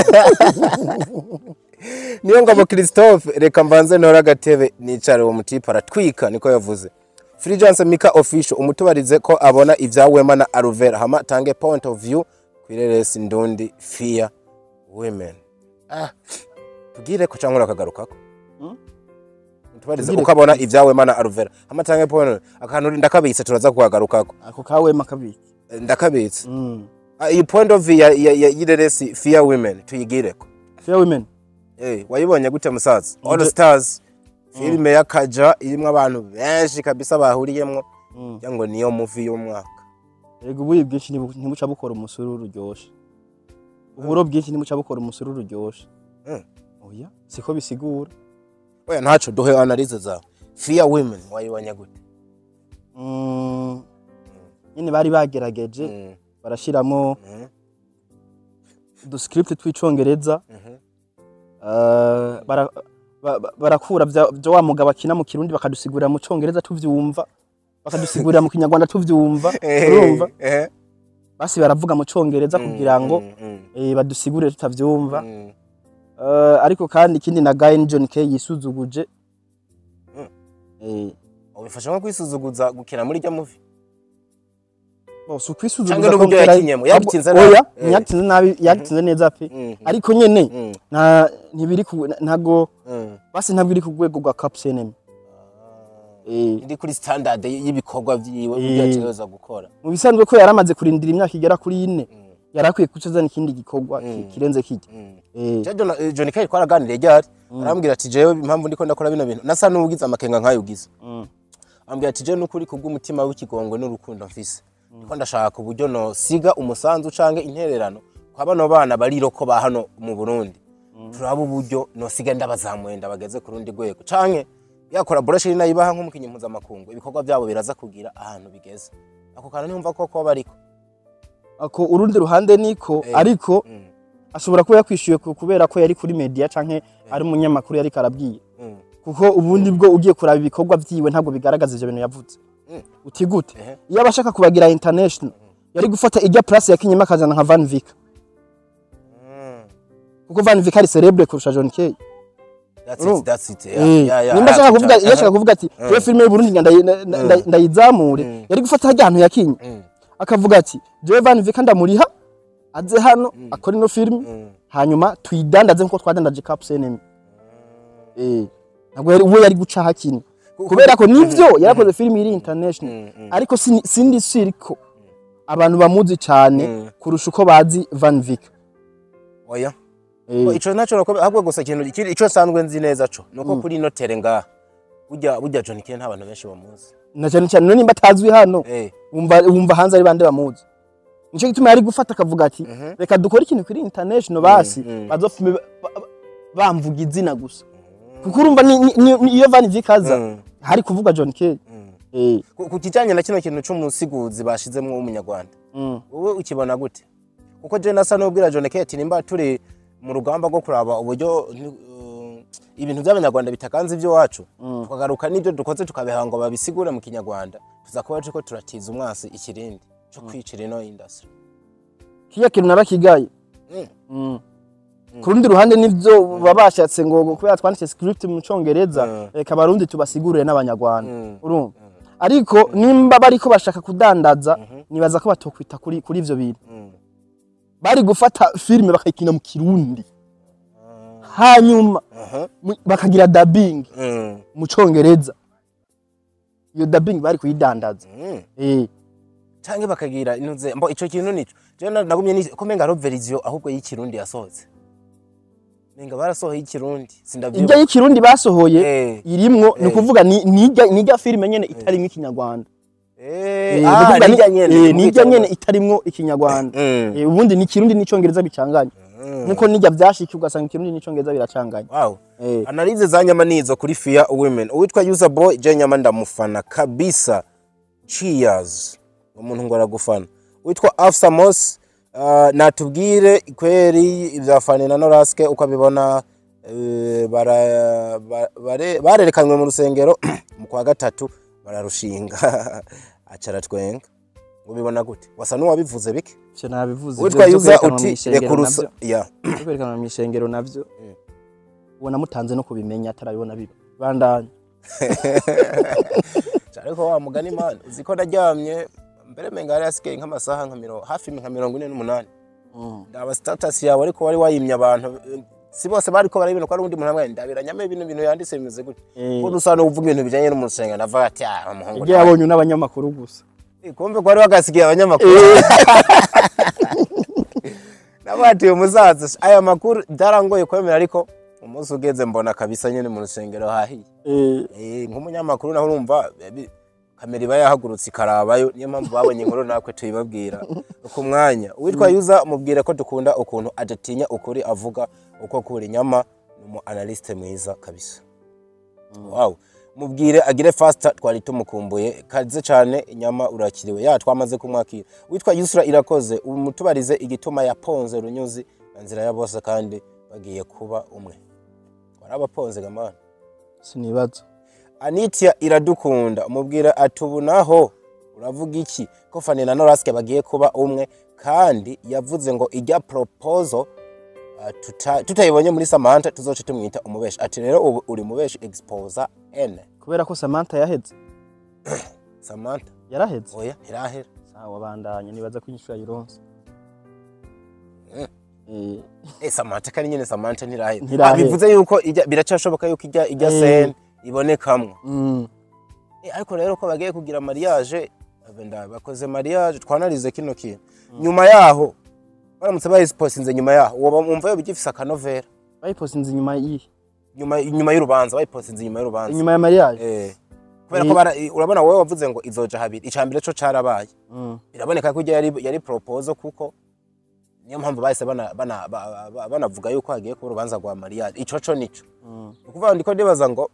Niyo ngabo Christophe: reka mbanze ntora agatebe nicare, uwo mutipe aratwika, niko yavuze. Fulgence Mika Official: umutubarize ko abona ibya Wema na Alvera, hama tange point of view kwireresi ndundi fear women. Ah, tugire ko cyangwa urakagarukako? Mutubarize Tugire. uko abona ibya Wema na Alvera, hama tange point. Akantu ndakabitse, turaza kuhagarukako. Ako kawema kabiki? Ndakabitse. Ah, iyi point of view ya y'ireresi fear women tuyigireko. Fair women. Wayibonye gute musaza? All Stars, filime y'akaja irimwo abantu benshi kabisa bahuriyemwo, ngo niyo movie y'umwaka. Ego, ubuyi bwinshi ntibuca bukora umusururu uryoshe. Uburo bwinshi ntibuca bukora umusururu uryoshe. Oya, siko bisigura. Oya, ntaco, duhe analyse zawe. Fear Women wayibonye gute? Nyine bari bagerageje, barashiramo uduscript tw'icongereza, barakura vya wa mugabo akina mu Kirundi, bakadusigurira mu Congereza tuvyumva, bakadusigurira mu Kinyarwanda tuvyumva. Urumva, basi baravuga mu Congereza kugira ngo badusigurire tutavyumva. Ariko kandi ikindi na Guy John K yisuzuguje. Ubifasha nko kwisuzuguza gukina muri rya movie? Bo si ukwisuzuguza. Canke n'uburyo yakinyemo, yabitinze nabi. Oya, ntiyatinze nabi, yatinze neza pe. Ariko nyene nta ntibiri ku ntago basi ntabwo iri ku rwego rwa Cap CNM. Iri kuri standard y'ibikorwa vyiwe, uburyo yategerezwa gukora. Mu bisanzwe ko yaramaze kurindira imyaka igera kuri 4, yarakwiye kucazana ikindi gikorwa kirenze kijya. Je John Kay twaraganiriye ryari, arambwira ati: "Jewe impamvu ndiko ndakora bino bintu," nasa n'ugize amakenga nkayo ugize, ambwira ati: "Je nukuri kubw'umutima w'ikigongwe n'urukundo mfise, ndiko ndashaka uburyo no siga umusanzu canke intererano kwa bano bana bariroko ba hano mu Burundi, turaba uburyo nosiga ndabazamuye ndabageze ku rundi rwego, canke ya collaboration nayibaha nk'umukinyi mpuzamakungu, ibikorwa byabo biraza kugira ahantu bigeze." Ako kantu ntiyumva ko kuba bariko Ako urundi ruhande niko, ariko ashobora kuba yakwishyuye kubera ko yari kuri media canke ari umunyamakuru yari karabwiye, kuko ubundi bwo ugiye kuraba ibikorwa vyiwe ntabwo bigaragaza ivyo bintu yavuze. Uti gute? Iyo abashaka kubagira international, yari gufata ijya place ya Kinyema akazana nka Van Vick, kuko Van Vick ari célèbre kurusha John Kay. That's Urumva? it, that's it, yeah. Nimba ashaka kuvuga, iyo ashaka kuvuga ati: "Jewe filime y'u Burundi ndayizamure," yari gufata harya hantu yakinye, akavuga ati: "Jewe Van Vick ndamuriha aze hano akore ino filime, hanyuma tuyidandaze nkuko twadandaje Cap CNM." Ntabwo yari we yari guca hakina, kubera ko nivyo yarakoze filime iri international, ariko sindi siriko abantu bamuzi cyane kurusha uko bazi Van Vick. Oya. Ico naco nuko ahubwo gusa ikintu ico nsanzwe nzi neza co nuko kuri ino tere ngaha burya John Kay nta bantu benshi bamuzi. Na cyane cyane none nimba atazwi hano, wumva hanze ari bande bamuzi? Nico gituma yari gufata akavuga ati: "Reka dukore ikintu kuri international, basi bazofume bamvuga izina gusa," kuko urumva iyo Van Vick aza, hari kuvuga John Kay. Ku kijanye na kino kintu c'umusiguzi bashizemwo w'umunyarwanda, wowe ukibona gute? Kuko je nasa n'ubwira John Kay ati nimba turi mu rugamba rwo kuraba uburyo ibintu by'abanyarwanda bitakanze ibyo wacu, tukagaruka n'ibyo dukoze tukabiha ngo babisigure mu Kinyarwanda, tuza kuba turiko turatiza umwasi ikirindi co kwicira ino industry. Kiya kintu narakigaye. Ku rundi ruhande nivyo baba bashatse ngo kubera twanditse script mu Congereza, reka abarundi tubasigurire n'abanyarwanda. Urumva, ariko nimba bariko bashaka kudandaza, nibaza ko batokwita kuri ivyo bintu. Bari gufata filime bakayikina mu Kirundi, hanyuma bakagira dubbing mu Congereza. Iyo dubbing bari kuyidandaza. Canke bakagira inuze mbo ico kintu nico je nagumye ni ko menga hariho version ahubwo y'Ikirundi yasohotse, menga barasohoye y'Ikirundi, sindavyibuka. Ijya y'Ikirundi basohoye irimwo ni ukuvuga ni nijya filime nyene itarimwo Ikinyarwanda. Ni ukuvuga nijya nyene. Nijya nyene itarimwo Ikinyarwanda. Ubundi ni Kirundi n'Icongereza bicanganye, nkuko nijya vyashiki ugasanga Ikirundi n'Icongereza biracanganye. Wow. Analyse za nyama nizo kuri Fear Women. Uwitwa User Boy, je nyama ndamufana kabisa. Cheers. Umuntu ngo aragufana. Uwitwa Afsa Mos, natubwire kweri ibya Fani na Noraske uko abibona, barerekanywe mu rusengero mu kwa gatatu bararushinga, acara twenga. Ubibona gute? Wasa n'uwabivuze bike. Ivyo nabivuze. Uwitwa Ivyo User kwerekanwa uti mw'ishengero rekurusa navyo- ya. Ivyo kwerekanwa mw'ishengero navyo ubona mutanze no kubimenya atarabibona biba bandanya. Ariko wa mugani man, uzi ko naryamye mbere menga hari hasigaye nk'amasaha nka hafi nka 48, ndaba status yawe, ariko wari wayimye abantu, si bose bariko barabibona, ko ari undi muntu amwe ndabira nyame ibintu bintu yanditse bimeze gute, ko dusa no kuvuga ibintu bijanye no mu rusengero, ndavuga ati: "Ah, umuhungu." Ibyo yabonye n'abanyamakuru gusa. Kumbe ko wari wagasigiye abanyamakuru. Navuga ati: "Uyu musaza aya makuru byarangoye kwemera," ariko umunsi ugeze mbona kabisa nyene mu rusengero hahiye. Nk'umunyamakuru naho urumva kamera iba yahagurutse ikarabayo, niyo mpamvu babonye inkuru natwe tuyibabwira ku mwanya. Uwitwa Yuza, mubwire ko dukunda ukuntu adatinya ukuri, avuga uko kuri. Nyama ni umu analyste mwiza kabisa. Wow. Mubwire agire faster, twari tumukumbuye. Kaze cyane inyama, urakiriwe, ya twamaze kumwakira. Witwa Yusra Irakoze, umutubarize igituma yaponze Runyuzi na Nzira ya Bose kandi bagiye kuba umwe. Warabaponze gamana? Sinibaza. Anitia Iradukunda, umubwira ati ubu naho uravuga iki ko Fanny na Noraske bagiye kuba umwe, kandi yavuze ngo ijya proposal tutayibonye muri Samantha tuzoce tumwita umubeshi. Ati rero ubu uri mubeshi, exposer N. Kubera ko Samantha yaheze. Samantha? Yaraheze. Oya, ntirahera. Sawa, bandanye, nibaza ko inyishu yayironse. Eh, Samantha kandi nyene Samantha ntirahera. Ntirahera. Ah, bivuze yuko ijya biracashoboka yuko ijya scene ibonekamwo. Ariko rero ko bagiye kugira mariage, abe bakoze mariage, twanarize kino kintu nyuma yaho baramutse bayipostinze nyuma yaho, uwo bumva yo bigifise akanovera. Bayipostinze inyuma yihe? Nyuma y'urubanza, bayipostinze nyuma y'urubanza. Inyuma ya mariage. Eh, kubera ko urabona wowe wavuze ngo izoja habiri, icambere co carabaye. Biraboneka ko ijya yari proposal, kuko niyo mpamvu bahise banavuga yuko hagiye kuba urubanza rwa mariage. Ico co nico. Ni ukuvuga ndiko ndibaza ngo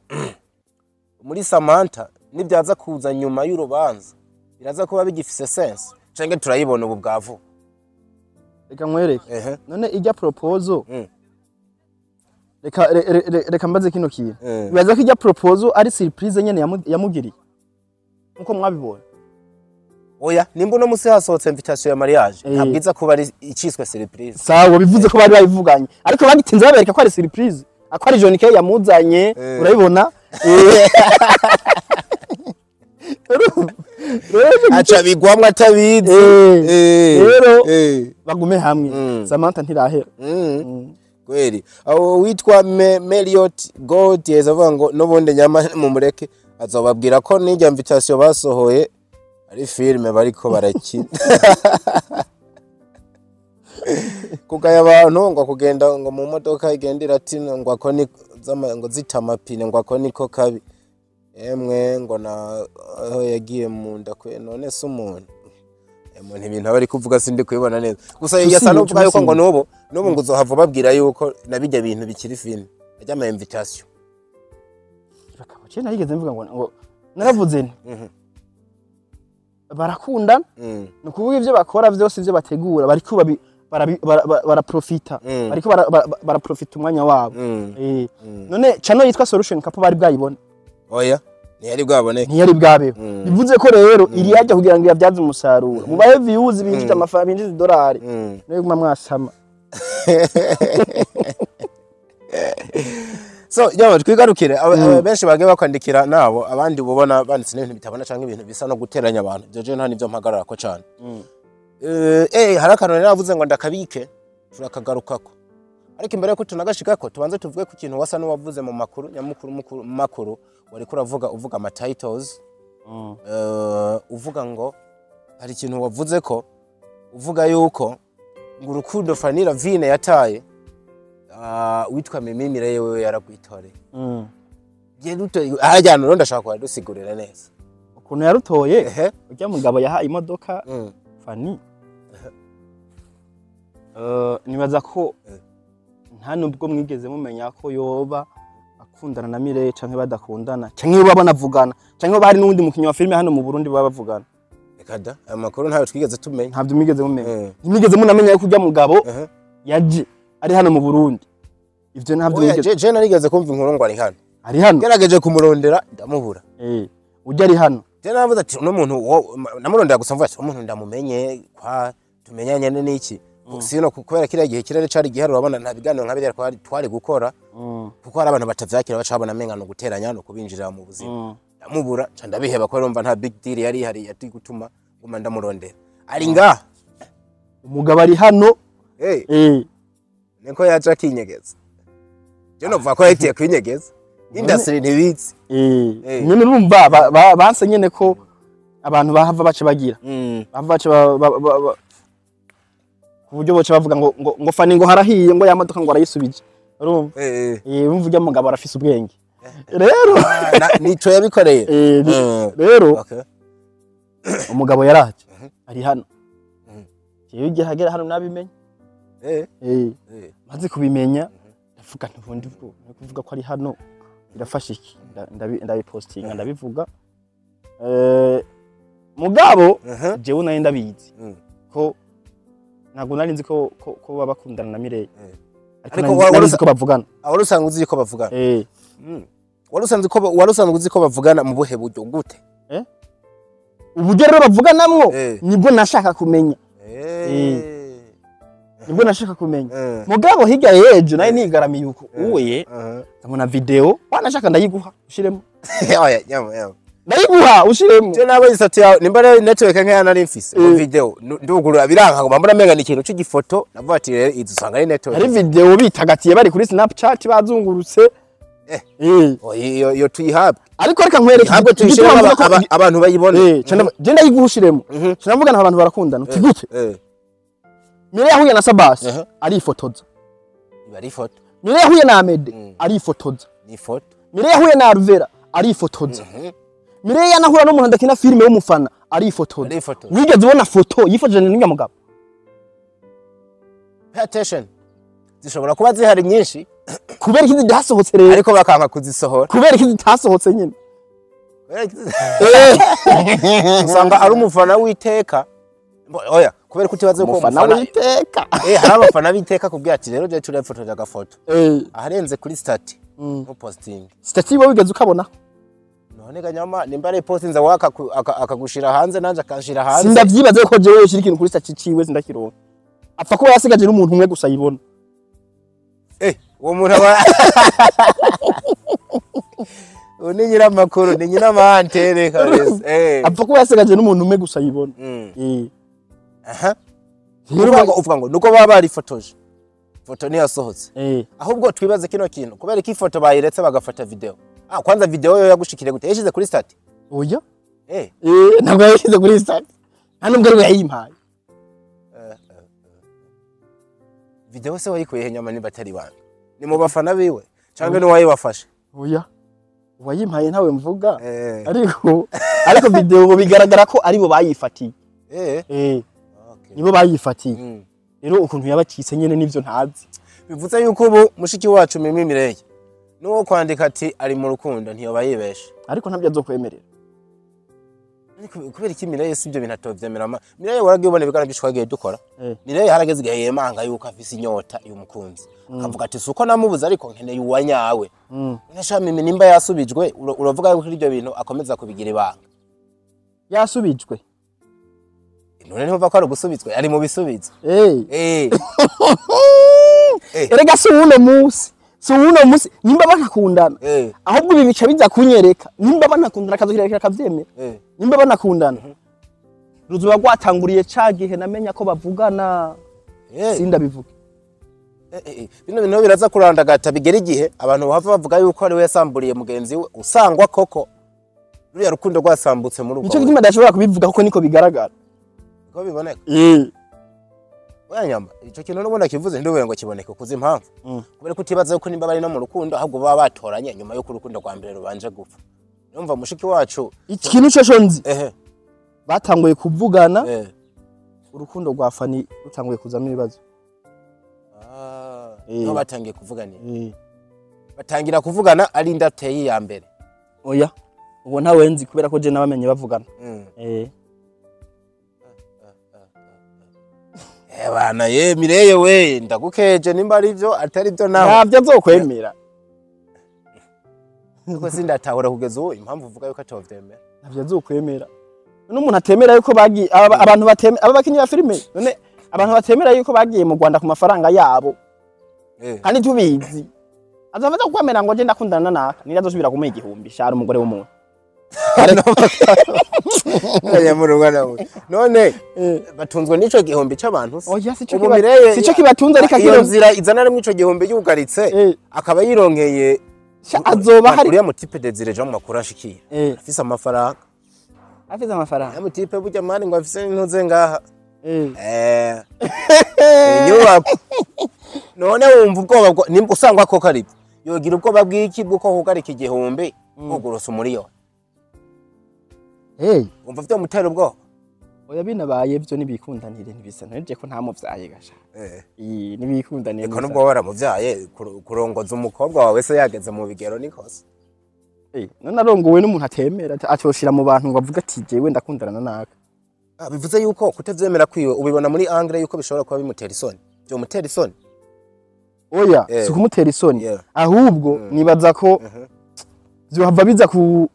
muri Samantha nibyaza kuza nyuma y'urubanza biraza kuba bigifise sense, canke turayibona ubu bwa vuba? Reka nkwereke. None ijya proposal, reka reka mbaze kino kintu. Bibaza ko ijya proposal ari surprise nyene yamugiriye nkuko mwabibonye? Oya, nimba uno musi hasohotse invitation ya mariage, ntabwo iza kuba ari iciswe surprise. Sawa, bivuze ko bari babivuganye, ariko bagitinze babereka ko ari surprise, ako ari John K yamuzanye. Urabibona. Urumva? Rero aca bigwamwo atabizi. Rero bagume hamwe. Samantha ntirahera. Kweli aho witwa Meliot Gold yeza avuga ngo n'ubundi nyama mumureke, azobabwira ko n'irya invitation basohoye ari filme bariko barakina, kugaya abantu ngo kugenda ngo mu modoka igenda iratina, ngo ako ni ngo zita amapine, ngo ako niko kabi. Emwe, ngo na aho yagiye mu nda kwe. None se umuntu ibintu aba ari kuvuga sindi kubibona neza gusa. Tusimbe, yasa n'uvuga yuko ngo tusimbe. N'ubu ngo uzohava ubabwira yuko na bijya bintu bikiri filme ajya ama invitation. Bakaba je narigeze mvuga ngo naravuze nti barakundana. Ni ukuvuga ivyo bakora vyose, ivyo bategura, bariko baraprofita. Bariko baraprofita umwanya wabo. None channel yitwa Solution Couple bari bwayibona? Oya, ntiyari bwaboneke. Ntiyari bwabeho. Bivuze ko rero iri yajya kugira ngo iyabyaze umusaruro, mubahe views, binjize amafaranga, binjize idolari. Niyo guma mwasama. So yawe twigarukire benshi bagiye bakwandikira nabo, abandi ubona banditse n'ibintu bitabona canke ibintu bisa no guteranya abantu. Ivyo je nta nivyo mpagarara ko cane. Hari akantu rero navuze ngo ndakabike turakagarukako, ariko imbere yuko tunagashikako tubanze tuvuge ku kintu wasa n'uwavuze mu makuru nyamukuru mu makuru wariko uravuga, uvuga ama titles. Uvuga ngo hari ikintu wavuze ko uvuga yuko ngo urukundo Fanny Lavine yataye witwa Mimi Mireille wewe yaragwitoreye. Harya hantu rero ndashaka kuhadusigurira neza. Ukuntu yarutoye? Ehe. Ujya mugabo yahaye imodoka Fanny. Nibaza ko nta nubwo mwigeze mumenya ko yoba akundana na Mireille canke badakundana, canke baba banavugana, canke bari n'uwundi mukinyi wa filime hano mu Burundi baba bavugana. Reka da, aya makuru ntayo twigeze tumenya. Ntabyo mwigeze mumenya? Ntimwigeze munamenya yuko ujya mugabo yaje ari hano mu Burundi? Ivyo ntabyo Oya, mwigeze? je narigeze kumva inkuru ngo ari hano. Ari hano. Ngerageje kumurondera ndamubura. Ujya ari hano. Je naravuze ati uno muntu namurondera gusa mvuga ati umuntu ndamumenye kwa tumenyanye n'iki sino, kubera kiriya gihe kirere cari gihari, urabona nta biganiro nka biriya twari gukora, kuko hari abantu batavyakira baca babona amenga no guteranya no kubinjirira mu buzima. Ndamubura ca ndabiheba, kubera urumva nta big deal yari ihari yari gutuma nguma ndamurondera. Ari ngaha? Umugabo ari hano. Niko yaje akinyegeza. Je novuga ko yahitiye kwinyegeza, industry ntibizi. Nyene urumva banse nyene ko abantu bahava baca bagira bahava baca ku buryo boca bavuga ngo Fanny ngo harahiye, ngo ya modoka ngo arayisubije, urumva? Urumva ujya mugabo arafise ubwenge rero. Nico yabikoreye. Rero umugabo yaraje ari hano. Jewe igihe agera hano nabimenye. Maze kubimenya ndavuga nti ubundi bwo ni kuvuga ko ari hano. Birafasha iki? Ndabipostinga, ndabivuga. Mugabo jewe nari ndabizi ko ntabwo nari nzi ko baba bakundana na Mireille, ariko Ariko nari nzi ko bavugana. Wari usanzwe uzi ko bavugana? Eh. Wari usanzwe uzi ko bavugana mu buhe buryo, gute? Uburyo rero bavuganamwo nibwo nashaka kumenya. Nibwo nashaka kumenya. Mugabo hirya y'ejo nari nigaramiye uko uye, ndabona video, wanashaka ndayiguha ushiremo. Oya, nyama nyama. Ndayiguha ushiremo. Je nabo isatu yawe nimba rero network nkaya nari mfise mu video ndugurura biranka ngo mbona menga ni ikintu c'igifoto, navuga ati rero izi usanga ari network. Hari video bitagatiye bari kuri Snapchat bazungurutse. Oya, iyo tuyihabwe. Ariko reka nkwereke Ihabwe, tuyishiremo, igituma mvuga ko abantu bayibone. Je ndayiguha ushiremo. Sinavuga nta abantu barakundana uti gute? Mireille yahuye na Sabas arifotoza. Iba ari ifoto. Mireille yahuye na Amede arifotoza. Ni ifoto. Mireille yahuye na Alvera arifotoza. Mireille yanahura n'umuntu adakina filime w'umufana arifotoza. Arifotoza. Wigeze ubona foto yifotoje n'uriya mugabo? Pay attention, zishobora kuba zihari nyinshi. Kubera iki zidasohotse rero? Ariko bakanka kuzisohora. Kubera iki zitasohotse nyine? Usanga ari umufana w'iteka. Oya, kubera ko utibaze ko umufana umufana w'iteka. Hari abafana b'iteka kubwira ati rero je turifotoje agafoto aharenze kuri statut no posting. Statut wowe wigeze ukabona? None ganyama nimba ari postinze waka akagushira hanze nanje akanshira hanze. Sindavyibaze ko jewe yoshira ikintu kuri statut ciwe sindakironka. Apfa kuba yasigaje n'umuntu umwe gusa yibona. Uwo muntu aba uwo ni nyiramakuru, ni nyiramahantere kabisa. Apfa kuba yasigaje n'umuntu umwe gusa yibona. Aha. Uvuga ngo nuko baba barifotoje, foto ntiyasohotse. Ahubwo twibaze kino kintu: kubera ko ifoto bayiretse bagafata video? Kwanza video yo yagushikire gute? Yashize kuri statut? Oya. Ntabwo yashyize kuri statut, nta nubwo ari we yayimpaye. Video se wayikuye he nyama niba atari banga? Ni mu bafana biwe cyangwa ni wayibafashe? Oya, uwayimpaye ntawe mvuga. Ariko video bigaragara ko aribo bayifatiye. Nibo bayifatiye. Rero ukuntu yabacitse nyene nivyo ntazi. Bivuze yuko ubu mushiki wacu Mimi Mireille nuwo kwandika ati ari mu rukundo ntiyoba yibeshe? Ariko ntabyo azokwemerera. Ariko kubera iki Mireille si ibyo bintu atovyemera? Mireille waragiye ubona ibiganiro byinshi twagiye dukora. Mireille harageze igihe yemanga yuko afise inyota y'umukunzi, akavuga ati suko namubuze ariko nkeneye uwanyawe. None Mimi nimba yasubijwe, uravuga yuko ibyo bintu akomeza kubigira ibanga? Yasubijwe? None ntumva ko ari ugusubizwa, ari mu bisubizo? Erega si uno munsi, si uno munsi nimba banakundana. Ahubwo ibi bica biza kunyereka nimba banakundana akazokirekera akavyemera. Nimba banakundana, ruzoba rwatanguriye ca gihe namenya ko bavugana. Sindabivuga. Bino bintu biraza kurandagata bigera igihe abantu bahava bavuga yuko ari we yasamburiye mugenzi we, usangwa koko ruriya rukundo rwasambutse muri ubwo Nico gituma adashobora kubivuga kuko niko bigaragara. Ko biboneka. Oya nyamba, ico kintu n'ubundi akivuze ntidubuye ngo kiboneke, kuzi impamvu? Kubera ko utibaza yuko nimba bari no mu rukundo ahubwo baba batoranye nyuma y'uko urukundo rwa mbere rubanje gupfa. Numva mushiki wacu Ikintu co nzi, batanguye kuvugana urukundo rwa Fani rutanguye kuzamo ibibazo. Niho batangiye kuvuganira? Batangira kuvugana ari indateye iya mbere? Oya, ubu ntawe nzi kubera ko je nabamenye bavugana. Bana ye Mireye we, ndagukeje nimba ari byo, atari byo nawe. Ntabyo azokwemera. Kuko sindatahura kugeza ubu impamvu uvuga yuko atovyemera. Ntabyo azokwemera. None umuntu atemera yuko bagiye abantu batemera aba bakinyi ba filime, none abantu batemera yuko bagiye mu Rwanda ku mafaranga yabo kandi tubizi, azafata kukwemera ngo je ndakundana naka nira azosubira kumuha 1000 shara umugore w'umuntu? Nyamuruga nawe. None batunzwe n'ico 1000 c'abantu se? Oya, sico. Ubu Mireye Sico kibatunze, ariko iyo akiro nzira izana rimwe ico 1000 yugaritse akaba yironkeye. Sha, azoba hari Uriya mutipe Desire Jean makuru ashikiye afise amafaranga. Afise amafaranga. Uriya mutipe burya mani ngo afise intuze ngaha inyubako. None wumva ubwoba nimba usangwa koko aribyo, yogira ubwoba bw'iki bw'uko hugarika 1000 hugurusa umuriyoni? Wumva vyomutera ubwoba? Oya, binabaye byo nibikundanire ntibisa nteje ko ntamuvyaye gasha. Nibikundanire. Eko nubwo waramuvyaye, kurongoza umukobwa wawe se yageze mu bigero nikosa. None arongowe n'umuntu atemera, atoshira mu bantu ngo avuge ati jewe ndakundana na naka. Ah, bivuze yuko kutavyemera kwiwe ubibona muri angle yuko bishobora kuba bimutera isoni, byomutera isoni? Oya, si kumutera isoni, ahubwo nibaza ko vyohava biza ku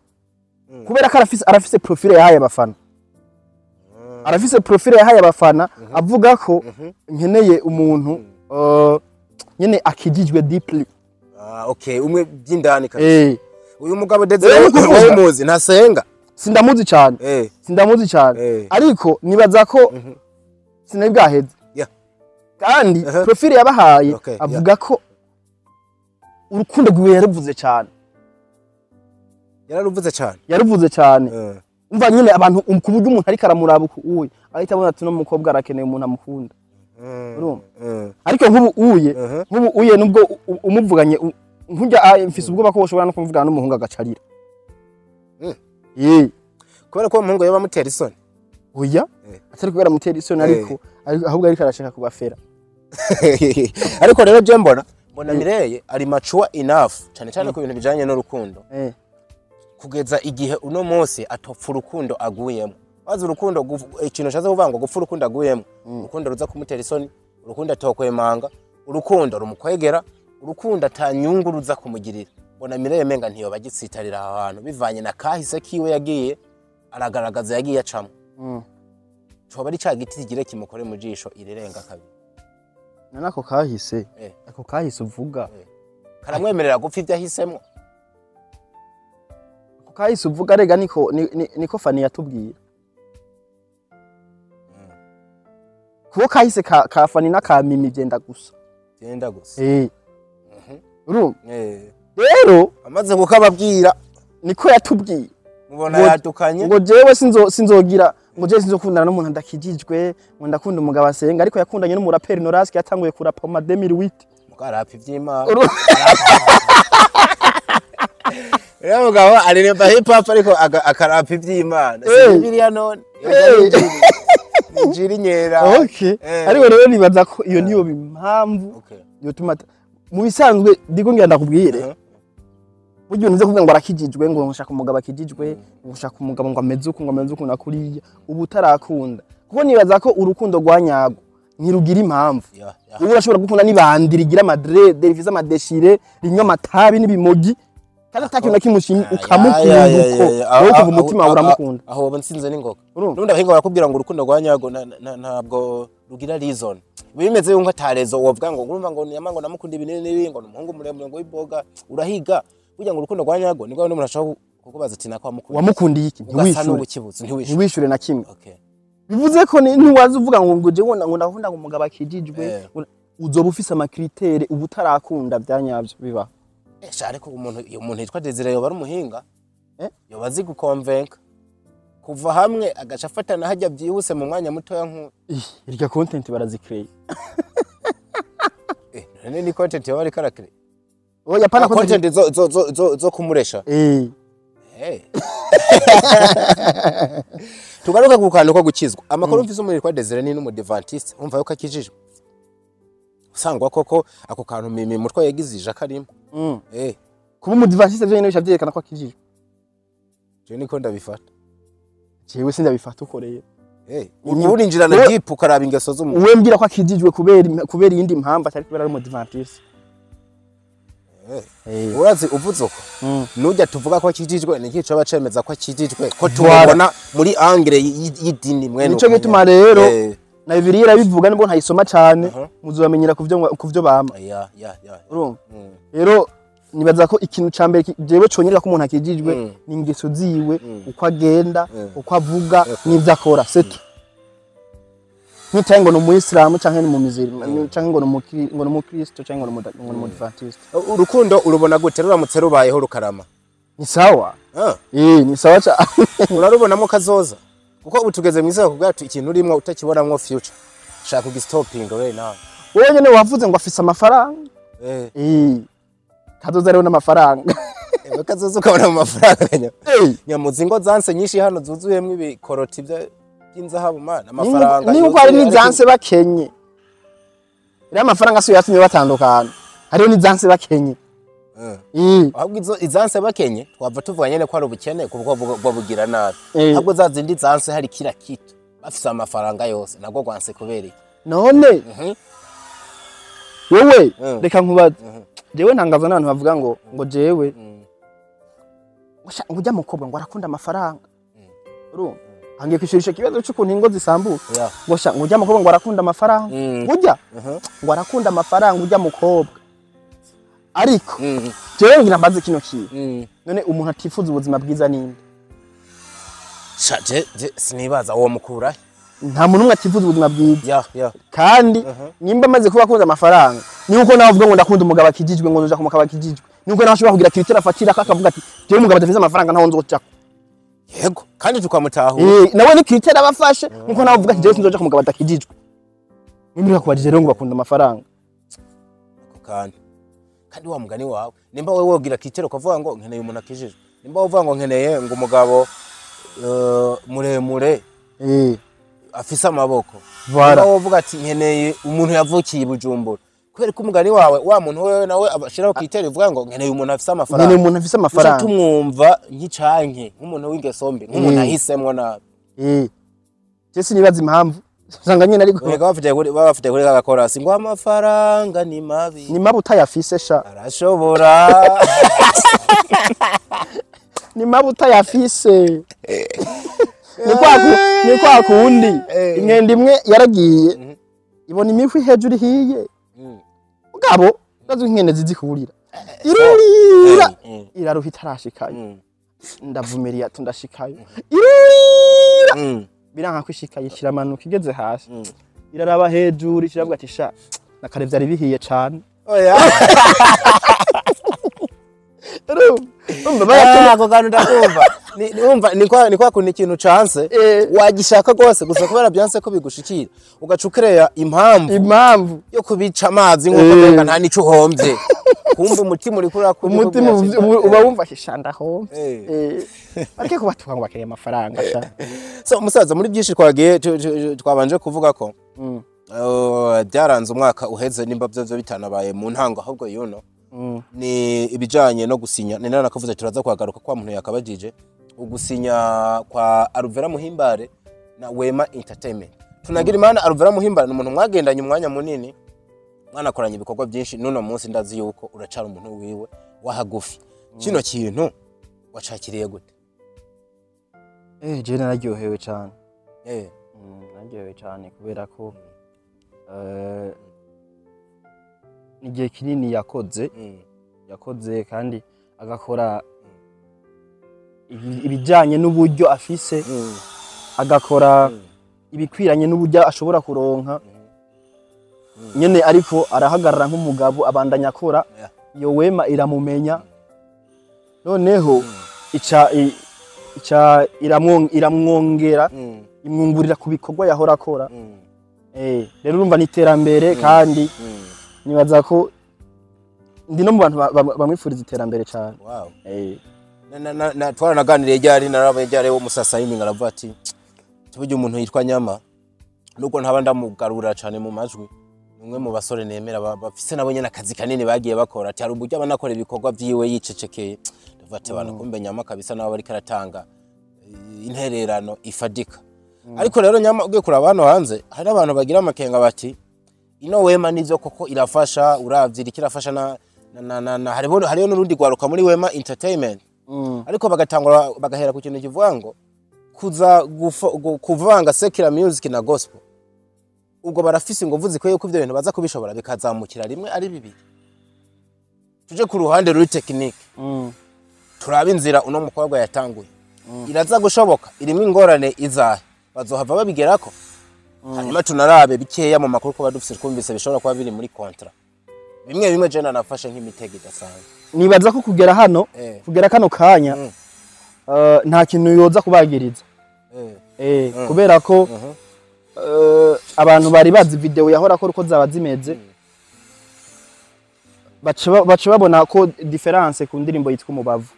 kubera ko arafise profile yahaye abafana, arafise profile yahaye abafana avuga ko nkeneye umuntu nyene akijijwe deeply. Ah, okay, umwe by'indani kabisa. Uyu mugabo Desire, Rero ni ukuvuga- wowe muzi ntasenga? Sindamuzi cyane. Sindamuzi cyane. Ariko nibaza ko sinari bwaheze. Kandi profile yabahaye avuga ko urukundo rwiwe yaruvuze cyane. Yararuvuze cyane. Yaruvuze cyane. Umva nyine abantu ku buryo umuntu ariko aramuraba uku uye ahita abona ati no mukobwa arakeneye umuntu amukunda. Urumva? Ariko nk'ubu uye, nk'ubu uye nubwo umuvuganye nkujya mfise ubwoba ko ushobora no kumuvugana n'umuhungu agacarira. Kubera ko uwo muhungu yoba amutera isoni? Oya, atari kubera amutera isoni, ariko ahubwo ariko arashaka kubafera. Ariko rero je mbona Mireye ari mature enough, cyane cyane ku bintu bijanye n'urukundo, kugeza igihe uno munsi atopfa urukundo aguyemo. Wazi urukundo ikintu ushatse kuvuga ngo gupfa urukundo aguyemo, urukundo ruza kumutera isoni, urukundo atokwemanga, urukundo rumukwegera, urukundo atanyungu ruza kumugirira. Mbona Mireye menga ntiyoba agitsitarira aho hantu, bivanye na kahise kiwe yagiye aragaragaza, yagiye acamo. Coba ari ca giti kigire kimukore mu jisho irirenga kabiri. None ako kahise, ako kahise uvuga, karamwemerera gupfa ibyo ahisemo? Ako kahise uvuga rega niko niko Fani yatubwiye. Kuko kahise ka Fani n'aka Mimi byenda gusa. Byenda gusa. Urumva? Rero amaze kukababwira, niko yatubwiye. Mubona yadukanye. Ngo jewe sinzogira, ngo jewe sinzokundana n'umuntu adakijijwe, ngo ndakunda umugabo asenga. Ariko yakundanye n'umuraperi Noraski, yatanguye kurapa mu 2008. Mukarapa ivy'Imana. Uriya mugabo aririmba hip hop ariko akarapa ivy'Imana. Si Bibiliya none? Injiri nyera. Ariko rero nibaza ko iyo niyo impamvu yotuma mu bisanzwe ndiko ngira ndakubwire. Burya umuntu uze kuvuga ngo arakijijwe, ngo nshaka umugabo akijijwe, ngo nshaka umugabo ngo ameze uku, ngo ameze uku na kuriya, ubu utarakunda. Kuko nibaza ko urukundo rwa nyarwo ntirugira impamvu. Ubu urashobora gukunda n'ibandi rigira amadrede, rifise amadeshire, rinywa amatabi n'ibimogi, kandi ata kintu na kimwe ushimye, ukamukunda uko. Wowe kuva umutima wawe uramukunda. Aho uba nsinze n'ingoga. Urumva? Nubundi abahinga barakubwira ngo urukundo rwa nyarwo ntabwo rugira reason. Bimeze yuko atarezo wovuga ngo urumva ngo niyama ngo namukunda ibi n'ibi n'ibi, ngo ni umuhungu muremure ngo w'iboga, urahiga. Burya ngo urukundo rwa nyarwo nibwo n'umuntu ashobora kukubaza ati nako wamukundiye. Wamukundiye iki? Ugasa Ntiwishure. n'ubukibuzi, ntiwishure. Ntiwishure na kimwe. Bivuze ko ntiwaza uvuga ngo jewe ngo ndakunda ngo umugabo akijijwe, ngo uzoba ufise ama critères uba utarakunda bya nyabyo biba. Sha, ariko umuntu yitwa Desire yoba ari umuhinga. Yoba azi gukonvenka. Kuva hamwe agaca afatana hajya byihuse mu mwanya mutoya nk'uyu. Ih, irya content barazicreye. None ni content yoba ariko arakire? Oya, pana. Content zo kumuresha. Tugaruka ku kantu ko gukizwa. Amakuru mfise, umuntu yitwa Desire ni n'umudivantiste, umva yuko akijijwe. Usangwa koko ako kantu Mimi mutwe yagize ije akarimo. Kuba umudivantiste byo nyine bica byerekana ko akijijwe. Je niko ndabifata. Jewe sindabifata uko rero. Urinjirana deep ukaraba ingeso z'umuntu. Uwe mbwira ko akijijwe kubera iyindi mpamvu atari kubera ari umudivantiste. Urazi uvuze uko, nujya tuvuga ko akijijwe, ni iki coba cemeza ko akijijwe, ko tumubona muri angle y'idini mwene Nico uko gituma nyene? rero na Bibiliya irabivuga, nubwo ntayisoma cane, muzobamenyera kuvyo bama. Urumva? Rero nibaza ko ikintu ca mbere jewe conyereka ko umuntu akijijwe ni ingeso ziwe, uko agenda, uko avuga n'ivyo akora, c'est tout. Ntitaye ngo ni umuyisilamu canke ni umumizirima canke ngo ni umukristo canke ngo ni umudivantiste. Urukundo urubona gute ruramutse rubayeho rukarama? Ni sawa. Ni sawa cane. Urarubonamo kazoza? Kuko ubu tugeze mw'isi bakubwira ati ikintu urimwo utakibonamwo future, shaka kugistopinga right now. Wowe nyene wavuze ngo afise amafaranga. Kazoza rero n'amafaranga. Kazoza ukabona mu mafaranga nyamuzi ngo zanse nyinshi hano zuzuyemwo ibikoroti by'inzahabu mana, amafaranga Niba uko hari yuzuye, n'izanse bakenye, rero amafaranga siyo yatumye batandukana, hariho n'izanse bakenye. Ahubwo izo izanse bakenye twava tuvuga nyene ko ari ubukene, kuko babugira nabi. Ahubwo za zindi zanse hari kila kitu, bafise amafaranga yose, nabwo rwanse kubera iki? None wewe, reka nkubaze, jewe ntangazwa n'abantu bavuga ngo jewe ngo sha, ngo ujya mukobwa ngo arakunda amafaranga. Urumva, angiye kwishyurisha ikibazo cy'ukuntu ingo zisambuka. Ngo sha, ngo ujya mukobwa ngo arakunda amafaranga, ujya ngo arakunda amafaranga ujya mukobwa. Ariko jewe ngira mbaze kino kintu: none umuntu atifuza ubuzima bwiza ninde? Sha, je sinibaza uwo mukura. Nta muntu umwe atifuza ubuzima bwiza. Ya. Kandi nimba amaze kuba akunda amafaranga, ni uko nawe avuga ngo ndakunda umugabo akijijwe, ngo nzoja ku mugabo akijijwe, ni uko nawe ashobora kugira critère afatira ko akavuga ati: "Jewe umugabo adafise amafaranga ntaho nzojako." Yego, kandi tukamutahura. Nawe ni critère aba afashe, nkuko nawe uvuga ati: "Jewe sinzoja ku mugabo adakijijwe." Nimba kubajije rero ngo bakunda amafaranga. Ako kantu kandi wa mugani wawe, nimba wowe wogira critère ukavuga ngo nkeneye umuntu akijijwe, nimba uvuga ngo nkeneye ngo umugabo muremure, afise amaboko, Voilà. nimba wowe uvuga ati nkeneye umuntu yavukiye i Bujumbura, kubera ko umugani wawe wa muntu wewe nawe abashiraho critère ivuga ngo nkeneye umuntu afise amafaranga, Nkeneye umuntu afise uca amafaranga. tumwumva nk'icanke nk'umuntu w'ingeso mbi, nk'umuntu ahisemwo nabi. Je sinibaza impamvu usanga nyine, ariko Erega baba bafite kuri kagakorasi ngo amafaranga ni mabi. Ni mabi utayafise sha. Arashobora. Ni mabi utayafise. Ni kwa kundi inkende imwe yaragiye ibona imihwi hejuru ihiye. Mugabo urazi inkende zizi kurira, irurira, iraruha itarashikayo. Ndavumiriye ati ndashikayo, irurira, biranka kwishikayo, ikiramanuka, igeze hasi iraraba hejuru, ikiravuga ati: "Sha, nakare vyari bihiye cane." Oya. Urumva bayatuma. Ah, ako kantu ndakumva. Urumva ni kwa kuntu ikintu canse wagishaka rwose, gusa kubera byanse ko bigushikira ugaca ukereya impamvu Impamvu yo kubica amazi, nk'uko umenga nta nico uhombye, kumva umutima uriko urakura. Umutima uba wumva ati: "Sha, ndahomvye." Ariko kubatuka ngo bakeneye amafaranga sha. So umusaza, muri byinshi twagiye twabanje kuvuga ko byaranze umwaka uheze, nimba byo bitanabaye mu ntango ahubwo yuno, ni ibijanye no gusinya. Ni nana nakavuze turaza kuhagaruka kwa muntu yakabajije ugusinya kwa Alvera Muhimbare na Wema Entertainment. Tunagira imana, Alvera Muhimbare ni umuntu mwagendanye umwanya munini, mwanakoranye ibikorwa byinshi. N'uno munsi ndazi yuko uracara umuntu wiwe wahagufi. Kino kintu wacakiriye gute? Je nararyohewe cane. Nararyohewe cane kubera ko igihe kinini yakoze, yakoze kandi agakora ibijanye n'uburyo afise, agakora ibikwiranye n'uburyo ashobora kuronka nyene, ariko arahagarara nk'umugabo, abandanya akora. Iyo Wema iramumenya, noneho ica iramwongera, imwungurira ku bikorwa yahora akora. Rero urumva ni iterambere, kandi nibaza ko ndi no mu bantu bamwifuriza iterambere cyane. Na twaranaganiriye ryari, narabaye ryari wo musasa yininga, aravuga ati tuburyo umuntu yitwa Nyama, nubwo ntaba ndamugarura cyane mu majwi, ni umwe mu basore nemera bafise nabo nyene akazi kanini bagiye bakora, ati hari uburyo abanakora ibikorwa vyiwe yicecekeye. Ndavuga ati abantu kumbe Nyama kabisa nabo bariko aratanga intererano ifadika. Ariko rero Nyama, ugiye kuraba hano hanze hari abantu bagira amakenga bati ino Wema nivyo koko irafasha, uravye iriko irafasha na hariho n'urundi rwaruka muri Wema Entertainment, ariko bagatangura bagahera ku kintu kivuga ngo kuza kuvanga secular music na gospel, ubwo barafise inguvu zikwiye ko ivyo bintu baza kubishobora bikazamukira rimwe ari bibiri? Tuje ku ruhande ruri technique, turabe inzira uno mukobwa yatanguye iraza gushoboka, irimo ingorane izahe, bazohava babigerako? Hanyuma tunarabe bikeya mu makuru kuba dufise, twumvise bishobora kuba biri muri contrat bimwe bimwe, je nanafashe nk'imitego idasanzwe. Nibaza ko kugera hano, kugera kano kanya, nta kintu yoza kubagiriza. Kubera ko abantu bari bazi video yahora akora uko zaba zimeze, baca babona ko différence ku ndirimbo yitwa Umubavu.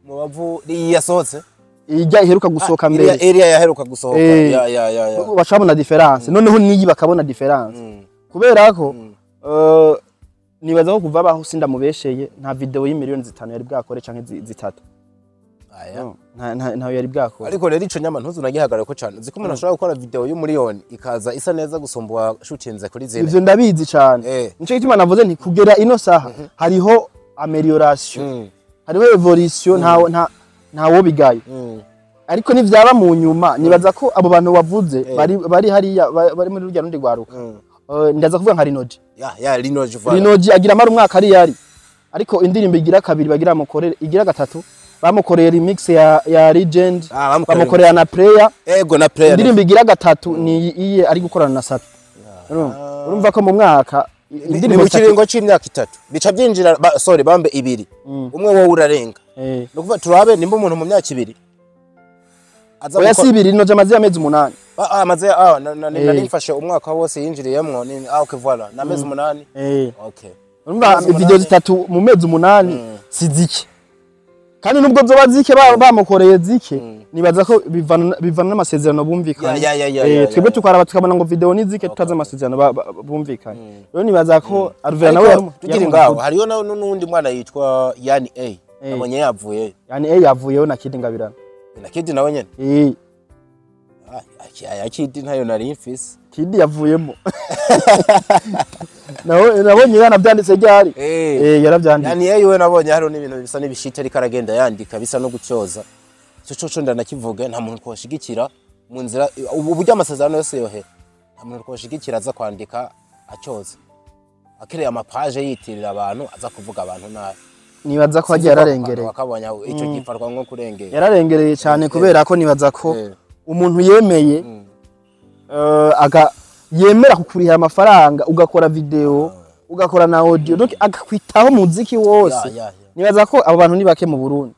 Mubavu iyi yasohotse? Ijya iheruka gusohoka mbere. Iriya iriya yaheruka gusohoka. Ya. Baca babona différence, noneho niyi bakabona différence, kubera ko Nibaza ko kuva baho, sindamubesheye, nta video y'imiliyoni 5 yari bwakore canke 3. Aya. No, ntayo yari bwakore. Ariko rero ico nyama ntuzu nagihagarare ko cane, uzi ko umuntu ashobora gukora video y'umuriyoni ikaza isa neza gusumba uwashutinze kuri 4. Ivyo ndabizi cane. Nico gituma navuze nti kugera ino saha hariho amélioration, hariho évolution, ntawo bigaye. Ariko nivyaba mu nyuma, nibaza ko abo bantu wavuze bari hariya, bari muri rurya rundi rwaruka. Ndaza kuvuga nka Rinoji. Ya, Rinoji, voilà. Rinoji agira amara umwaka ari yari, ariko indirimbo igira kabiri bagira mukorere, igira gatatu bamukoreye remix ya Legend. Ah, bamukoreye. Bamukorera na Prayer. Ego, na Prayer. Indirimbo igira gatatu ni iye ari gukorana na Sapi. Urumva ko mu mwaka Ni indirimbo mu kiringo c'imyaka 3 bica byinjira sorry, bambe 2, umwe wowe urarenga. Ni ukuvuga turabe nimba umuntu mu myaka 2 aza Oya, si 2, Rinoji amaze amezi 8. Ah, amaze nari mfashe umwaka wose yinjiriyemwo ni okay, voilà, ni amezi 8. Okay. Urumva Amezi video 8. 3 mu mezi 8 si zike, kandi nubwo zoba zike bamukoreye zike, nibaza ko bivana n'amasezerano bumvikanye. Twebwe tukaraba tukabona ngo video ni zike, tutazi amasezerano bumvikanye. Rero nibaza ko Alvera nawe Ariko tukiri ngaho, hariyo n'uwundi mwana yitwa Yani A. Nabonye yavuye. Yani A yavuyeho na Kid Ngabirano. Na Kid nawe nyene? Eh. Ah, aya Kid ntayo nari mfise. Kid yavuyemo nawe, nabonye yanavyanditse ryari. Yaravyanditse. Yani A we nabonye hariho n'ibintu bisa n'ibishite ariko aragenda yandika bisa no gucyoza. Ico coco ndanakivuga, nta muntu twoshigikira mu nzira ubu buryo amasezerano yose yohera, nta muntu twoshigikira aza kwandika acyoza, akereye amapaje yitirira abantu, aza kuvuga abantu nabi. Nibaza ko hagiye yararengereye. Bakabonye ico gifatwa nko kurengera. Yararengereye cyane, kubera ko nibaza ko umuntu yemeye aga yemera kukurihira amafaranga, ugakora video, ugakora na audio, donc akakwitaho muziki wose. Ya, ya, ya. Nibaza ko abo bantu ni bake mu Burundi.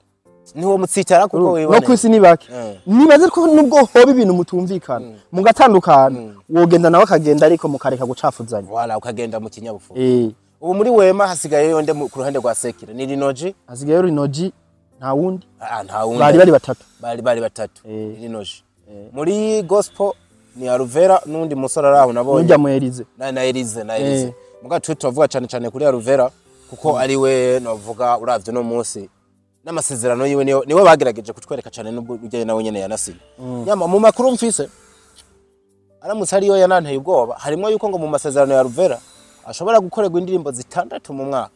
Niwo mutsitara kuko No wiboneye. kwisi ni bake. Nibaza ko nubwo hoba ibintu mutumvikana mugatandukana, wogenda nawe akagenda, ariko mukareka gucafuzanya. Wala ukagenda mu kinyabupfura. Ubu muri Wema hasigaye yonde ku ruhande rwa secular ni Rinoji. Hasigaye Rinoji, nta wundi. Ah, nta wundi. Bari batatu. Bari batatu. Rinoji. Muri gospel ni Alvera n'undi musore ari aho nabonye. Nujya mu Elize. Na Elize, na Elize. Muga twe tuvuga cyane cyane kuri Alvera kuko ari we novuga uravye no munsi n'amasezerano yiwe niwe bagerageje kutwereka cyane, nubwo ujyanye nawe nyene yanasinye. Nyama mu makuru mfise aramutse ariyo yananteye ubwoba, harimo yuko ngo mu masezerano ya Alvera ashobora gukorerwa indirimbo 6 mu mwaka.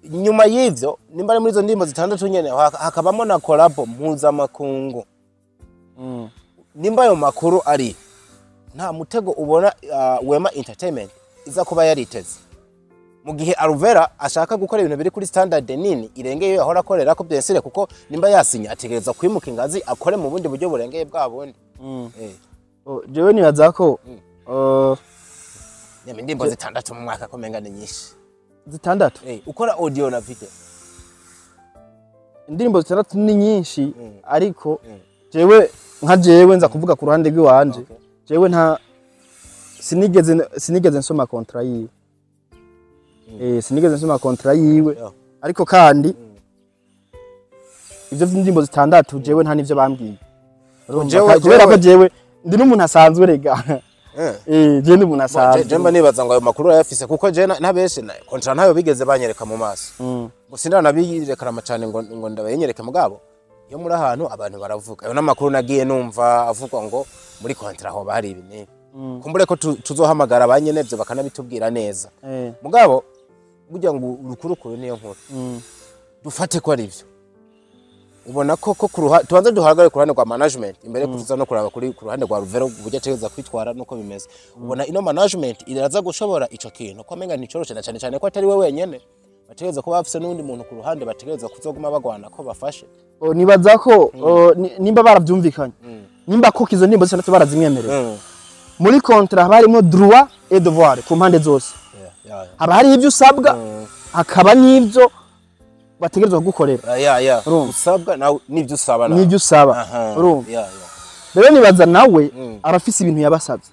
Nyuma y'ivyo, nimba ari muri izo ndirimbo 6 nyene hakabamo na collabo mpuzamakungu. Nimba ayo makuru ari nta mutego ubona Wema Entertainment iza kuba yariteze mu gihe Alvera ashaka gukora ibintu biri kuri standard nini irengeye iyo ahora akorera ko byensire, kuko nimba yasinye ategereza kwimuka ingazi, akore mu bundi buryo burengeye bwa bundi. Oh, jewe nibaza ko Nyama indirimbo 6 mu mwaka ko menga ni nyinshi. 6? Ukora audio na video. Indirimbo 6 ni nyinshi, ariko jewe nka jewe nza kuvuga ku ruhande rw'iwanje. Jewe nta sinigeze nsoma contrat yiwe. Sinigeze nsoma contrat yiwe. Ariko kandi ivyo vy'indirimbo 6 jewe nta nivyo bambwiye. Urumva, kubera ko jewe ndi n'umuntu asanzwe rega. Jewe ndi umuntu asanzwe. Je mba nibaza ngo ayo makuru arayafise, kuko je ntabeshe na contrat ntayo bigeze banyereka mu maso. Ngo sindanabirekarama cyane ngo ndabayenyereke, mugabo iyo muri ahantu abantu baravuga, ayo n'amakuru nagiye numva avugwa ngo muri contrat hoba hari ibi n'ibi. Kumbure ko tuzohamagara ba nyenevyo bakanabitubwira neza. Mugabo burya ngo urukurukuru niyo nkuru. Dufate ko ari ivyo. Ubona ko tubanze duhagare ku ruhande rwa management imbere kutuza no kuraba kuri ku ruhande rwa Ruvero uburyo ategereza kwitwara nuko bimeze. Ubona ino management iraza gushobora ico kintu ko amenga nticoroshe, na cyane cyane ko atari we wenyene bategereza kuba bafise n'undi muntu ku ruhande bategereza kuzoguma bagwana ko bafashe? Oh, nibaza ko nimba baravyumvikanye, nimba koko izo ndirimbo 6 barazimwemerera, muri contrat haba harimo droit et devoir ku mpande zose. Haba hari ibyo usabwa, hakaba n'ibyo bategerezwa kugukorera. Yeah. Urumva? Usabwa nawe n'ibyo usaba nawe. N'ibyo usaba. Urumva? Yeah. Rero nibaza nawe arafise ibintu yabasabye,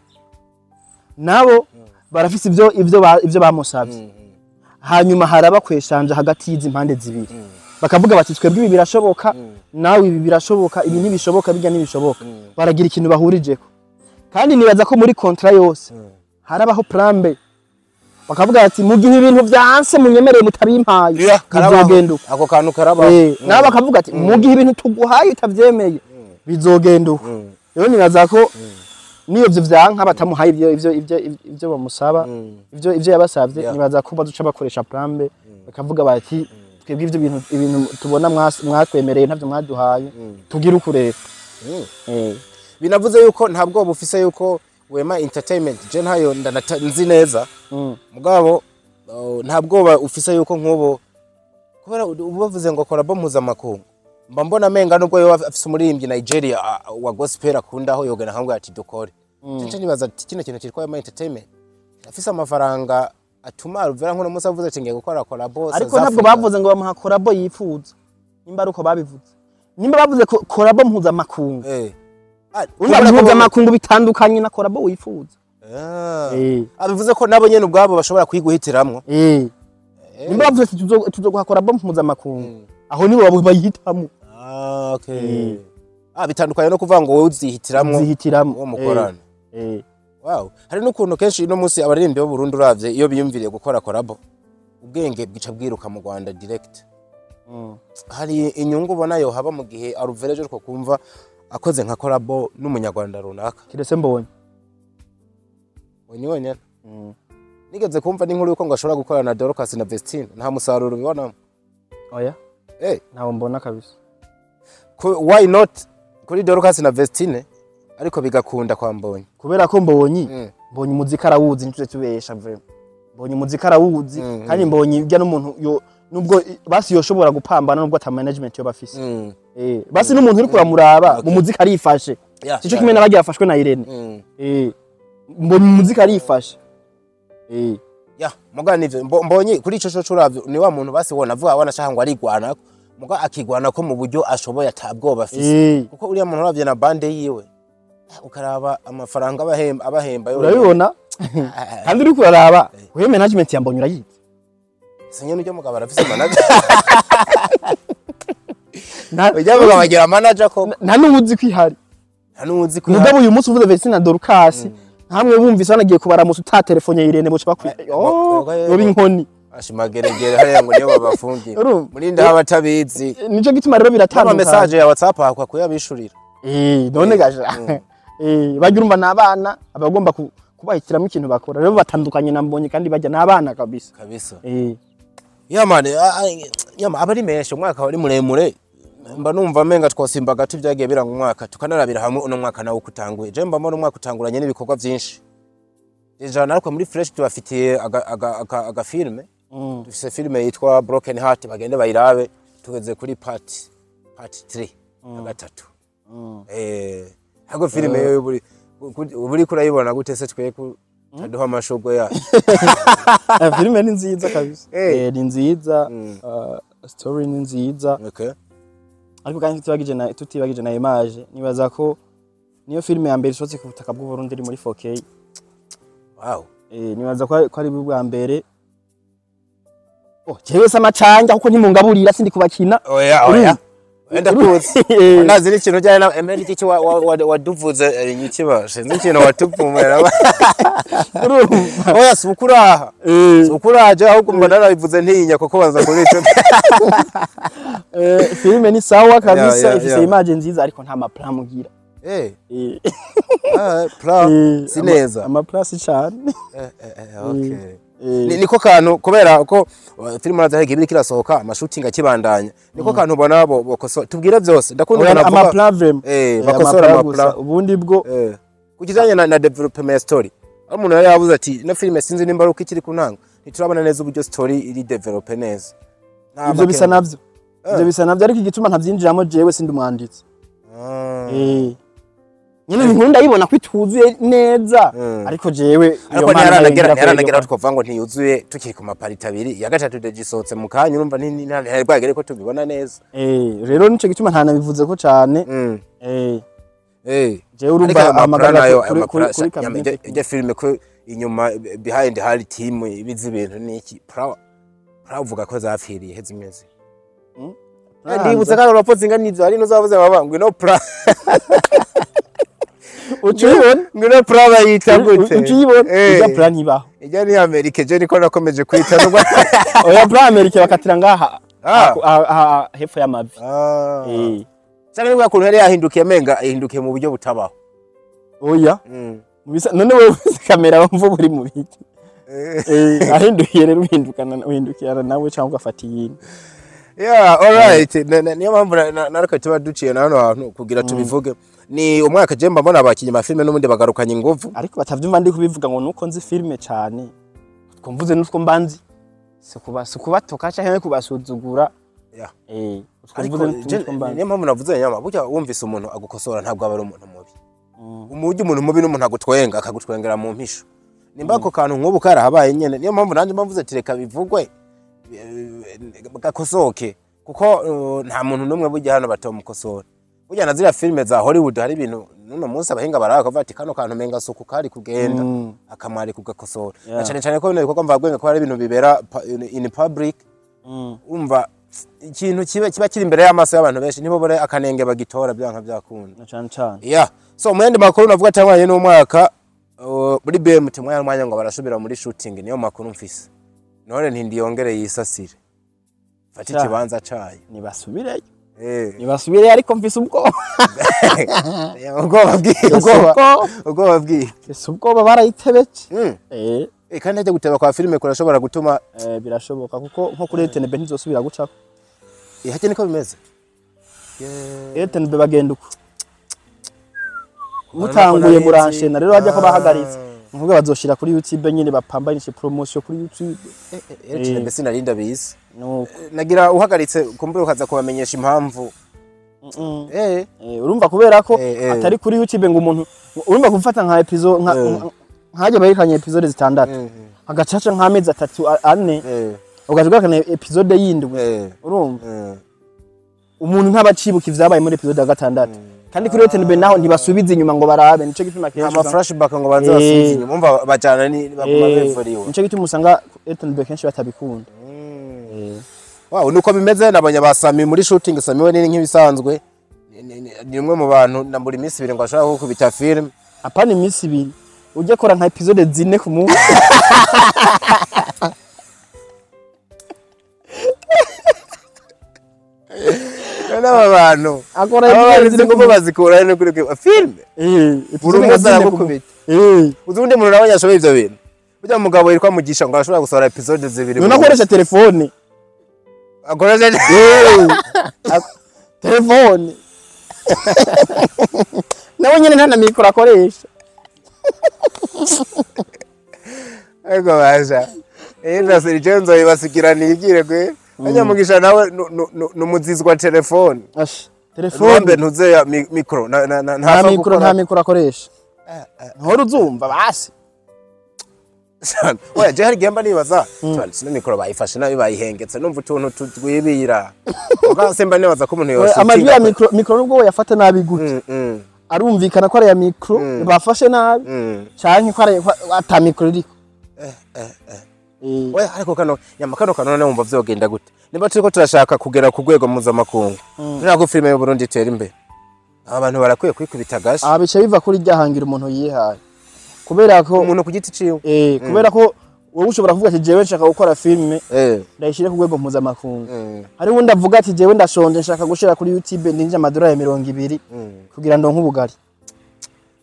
nabo barafise ibyo bamusabye, hanyuma haraba kweshanja hagati y'izi mpande zibiri, bakavuga bati twebwe ibi birashoboka, nawe ibi birashoboka, ibi ntibishoboka, bijya ntibishoboka. Baragira ikintu bahurijeko. Kandi nibaza ko muri contrat yose harabaho plan B. Bakavuga ati mu gihe ibintu vyanse munyemereye mutabimpaye, Yeah, karabaho. bizogenda uko. Ako kantu karabaho. Nabo bakavuga ati mu gihe ibintu tuguhaye utavyemeye, bizogenda uko. Rero nibaza ko niyo ivyo vyanka batamuhaye ivyo bamusaba, ivyo yabasavye, nibaza ko bazoca bakoresha plan B, bakavuga bati twebwe ivyo bintu, ibintu tubona mwatwemereye ntavyo mwaduhaye, tugire ukureka. Binavuze yuko nta bwoba ufise yuko Wema Entertainment, je ntayo nzi neza, mugabo nta bwoba ufise yuko nk'ubu kubera ubu bavuze ngo collabo mpuzamakungu, mba mbona menga nubwo yoba afise umuririmbyi Nigeria wa gospel akunda, aho yogena akambwira ati dukore. Nce nibaza ati kino kintu cyitwa Wema Entertainment afise amafaranga atuma Alvera nk'uno munsi avuze ati ngiye gukora collabo Ariko South ntabwo Africa. bavuze ngo bamuha collabo yifuza. Nimba ari uko babivuze, nimba bavuze ko collabo mpuzamakungu, Ah, urumva kubera ko mpuzamakungu bitandukanye na collabo wifuza. Ah, bivuze ko nabo nyene ubwabo bashobora kwiguhitiramwo. Nimba bavuze ati tuzoguha collabo mpuzamakungu, aho nibo bayihitamo. Ah, okay. Ah, bitandukanye no kuvuga ngo wowe uzihitiramwo Zihitiramo uwo mukorana. Wow. Hari n'ukuntu kenshi ino munsi abaririmbyi b'u Burundi uravye iyo biyumviriye gukora collabo, ubwenge bwica bwiruka mu Rwanda direct. Hari inyungu ubona yo haba mu gihe Alvera ejo two kumva akoze nka collabo n'umunyarwanda runaka? Kiretse Mbonye. Wenye wenyene. Nigeze kumva n'inkuru yuko ngo ashobora gukorana na Dorcas na Vestine, nta musaruro ubibonamo? Oya. Ntawo mbona kabisa. Why not kuri Dorcas na Vestine ariko bigakunda kwa Mbonyi? Kubera ko Mbonyi, Mbonyi umuziki arawuzi, ntituze tubesha vraiment. Mbonyi umuziki arawuzi, kandi Mbonyi ujya n'umuntu yo nubwo basi yoshobora gupambana nubwo ata management yo bafise. Basi n'umuntu uri kuramuraba mu muziki arifashe. Sico kimwe n'abagiye bafashwe na Irene. Mbonyi mu muziki arifashe. Ya, muga nivyo Mbonyi kuri ico co uravye ni wa muntu basi wona avuga wanashaka ngo arigwanako, muga akigwanako mu buryo ashoboye atabwoba afise. Kuko uriya muntu uravye na bande yiwe, ukaraba amafaranga abahemba yo. Urabibona kandi uri kuraraba wewe management ya Mbonyi urayizi. Sinye n'ujya mugabo arafise manager. Ujya mugabo agira manager ko Nta n'uwuzi ko ihari. Nta n'uwuzi ko. Mugabo uyu munsi uvuze Vestine na Dorcas, nkamwe bumvise banagiye kubaramusa uta telefone ya Irene, boca bakwi oh, yoba inkoni. Ashimageregere hariya ngo niyo babafungiye. Urumva? Murinde aho abatabizi. Nico gituma rero Ama biratandukanye. message ya WhatsApp akwa kuyabishurira. None gaja bajya urumva n'abana abagomba kubahitiramo ikintu bakora, rero batandukanye na Mbonyi kandi bajya n'abana kabisa. Kabisa. Yamane yama aba ari menshi, umwaka wari muremure, mba numva menga twosimba gato ibyagiye biranga umwaka, tukanarabira hamwe uno mwaka nawo kutanguye. Je mba mbona umwaka utanguranye n'ibikorwa byinshi. Deja natwe muri Fresh tubafitiye aga filme. Dufise filme yitwa Broken Heart, bagende bayirabe, tugeze kuri part 3 ya gatatu. Hago filme yo buri buri kurayibona gute se twe ku taduha amashurwe yayo? Filime ni nziza kabisa. Ni nziza, story ni nziza. Ariko kandi tutibagije na image, nibaza ko niyo filime ya mbere isohotse ku butaka bw'u Burundi iri muri 4K. Nibaza ko ari bwa mbere. Oh, jewe se amacanja kuko ntimungaburira sindi kubakina. Oya, oya. Wenda kuzi. Nazi n'ikintu ujyanye na emeri iki waduvuze ikiba sinzi ikintu watuvumera. Urumva? Oya, si ukuraha. Si ukuraha ahubwo mba narabivuze ntinya kuko baza kuri ico. Filime ni sawa kabisa, ifise image nziza ariko nta ma plan mugira. Ah, plan si neza. Ama plan si cane. Okay. Niko kantu kubera ko filime uraza ibiri kirasohoka, ama shooting akibandanya, niko kantu ubona bo bokosora, tubwire byose ndakunda Oya, ukuntu avuga. Ama plan vraiment. Bakosora Ama plan gusa. ama plan. Ubundi bwo Ku kijanye na development ya story, aho umuntu yari yavuze ati ino filime sinzi nimba ari uko ikiri ku ntango, ntiturabona neza uburyo story iri develop neza. Nta Ivyo bisa makenga. navyo. Ivyo bisa navyo, ariko igituma ntavyinjiramo jewe sindi umwanditsi. Nyene inkuru ndayibona ko ituzuye neza, ariko jewe iyo Ariko mpano ntiharanagera ngira ntiharanagera kure. Twavuga ngo ntiyuzuye tukiri ku ma parties abiri, iya gatatu deje isohotse mu kanya, urumva ntihari bwagere ko tubibona neza. Rero nico gituma ntanabivuze ko cane. Jewe urumva Ariko ayo ahamagara ma plan nayo, ayo kuri maplan cabinet. Ijya filime ko inyuma behind hari team ibizi ibintu niki plan uvuga ko zapfiriye he zimeze? Ndibutse kandi urapoze inga nizo hari n'uzavuze baba ngo ino plan. Ucuyibona. Ngino plan bayita gute? Ucuyibona. Eh. Ijya plan ibaho. Ijya ni Amerika, je niko nakomeje kwita nubwo. Oya, plan Amerika bakatira ngaha. Ah. Aha hepfo y'amavi. Ah. Eh. Cyangwa nibwo kuntu yari yahindukiye, menga yahindukiye mu buryo butabaho. Oya. None wewe ufise kamera wumva uri mu biki? Eh, ahindukiye rero uhindukana, uhindukirana nawe cyangwa ugafata iyindi. Yeah, alright. Niyo mpamvu nariko tuba duciye na hano hantu kugira tubivuge. Ni umwaka je mbona abakinyi ba filime n'ubundi bagarukanye inguvu. Ariko batavyumva ndi kubivuga ngo nuko nzi filime cyane, twumvuze n'utwo mbanzi, si kubatoka canke kubasuzugura. Eh, Ariko twumvuze n'utwo mbanzi. Niyo mpamvu navuze nyama, burya wumvise umuntu agukosora ntabwo aba ari umuntu mubi. Umujyi umuntu mubi n'umuntu agutwenga, akagutwengera mu mpisho. Nimba ako kantu nk'ubu karahabaye nyene, niyo mpamvu nanjye mbavuze ati reka bivugwe, gakosoke, kuko nta muntu n'umwe burya hano batomukosora. Burya na ziriya filime za Hollywood hari ibintu n'uno munsi abahinga baraba bakavuga ati kano kantu menga suku kari kugenda, akamari kugakosora. Na cane cane ko bino bikorwa mvabwenge ko hari ibintu bibera in public, umva ikintu kiba kiri imbere y'amaso y'abantu benshi, nibo bore akanenge bagitora byanka byakunda. Na cane cane. Yeah. So mu yandi makuru navuga atangwanye n'umwaka, muri BMT mwanya mwanya ngo barasubira muri shooting, niyo makuru mfise. None ntindiyongere yisasire. Fata ikibanza cayo. Nibasubireyo. Eh. Nibasubireyo, ariko mfise ubwoba. Ubwoba bwiye, ubwoba. Ubwoba bwiye. Mfise ubwoba, barayitebeje. Eh. Eh, kandi ajya guteba kwa filime kurashobora gutuma Eh, birashoboka, kuko nko kuri RTNB ntizosubira gucako. Eh, hake niko bimeze. RTNB bagenda uko mutanguye muranshena rero hajya ko bahagaritse, nkuvuga bazoshira kuri YouTube nyine, bapambanishe promotion kuri YouTube. Eh, mbese narinda bizi. Nuko. Nagira uhagaritse kumbura ukaza kubamenyesha impamvu. Eh. Eh, urumva kubera ko Eh, eh. atari kuri YouTube ngo umuntu, urumva gufata nka episode nka nkajya berekanye episode zitandatu, hagacaca nk'amezi 3, 4, ugaca ugakana episode y'indwi. Urumva umuntu ntabacibuka ivyabaye muri episode ya gatandatu, kandi kuri RTNB naho ntibasubiza inyuma ngo barabe, nico gituma kenshi Ama flashback ngo banze basubize inyuma, umva bajana ni baguma bevuriwe. Nico gituma usanga RTNB kenshi batabikunda. Wow, nuko bimeze. Nabonye ba Sami muri shooting. Sami we ni nk'ibisanzwe, ni umwe mu bantu na buri minsi 2 ngo ashobora gukubita film. Apana iminsi 2, ujya kora nka episode 4 ku munsi. None aba bantu Akora aba bantu episode 4 ku ingufu bazikura he kuri film? Eh, Buri episode munsi nka 4 ku aramukubita. Eh. Uzi undi muntu nawe yashoboye ivyo bintu, burya mugabo yitwa Mugisha ngo arashobora gusohora episode 2. None akoresha telefone. Akoresha Telefone nawe nyene nta na mikoro akoresha. Ariko basha eh ndasiri je nzoyibasigira nigire kwe. Anya Mugisha nawe numuzizwa telefone. Ash, telefone telefone. Ntuze ya micro na Nta ntapfa mikoro, gukora. nta mikoro akoresha, ntihora uzumva basi. Oya, je hari igihe mba nibaza tubana sino mikoro bayifashe nabi, bayihengetse, numva utuntu twibira. Ubwo se mba nibaza ko umuntu yose Amajwi ya mikoro, mikoro nubwo yafata nabi gute, arumvikana ko ari ya mikoro bafashe nabi canke ko ari ko ata mikoro iriko. Eh. Oya, ariko kano nyama kano kano none wumva vyogenda gute niba turiko turashaka kugera ku rwego mpuzamakungu, turashaka ko filime y'u Burundi itera imbere, aba bantu barakwiye kwikubita agashi. Aha bica biva kuri rya hangira umuntu yihaye, kubera ko Umuntu ku giti ciwe. Eh, kubera ko wowe ushobora kuvuga ati jewe nshaka gukora filime, ndayishyire ku rwego mpuzamakungu. Hari uwundi avuga ati jewe ndashonje, nshaka gushira kuri YouTube ninjye amadolari 20 kugira ndonke ubugari.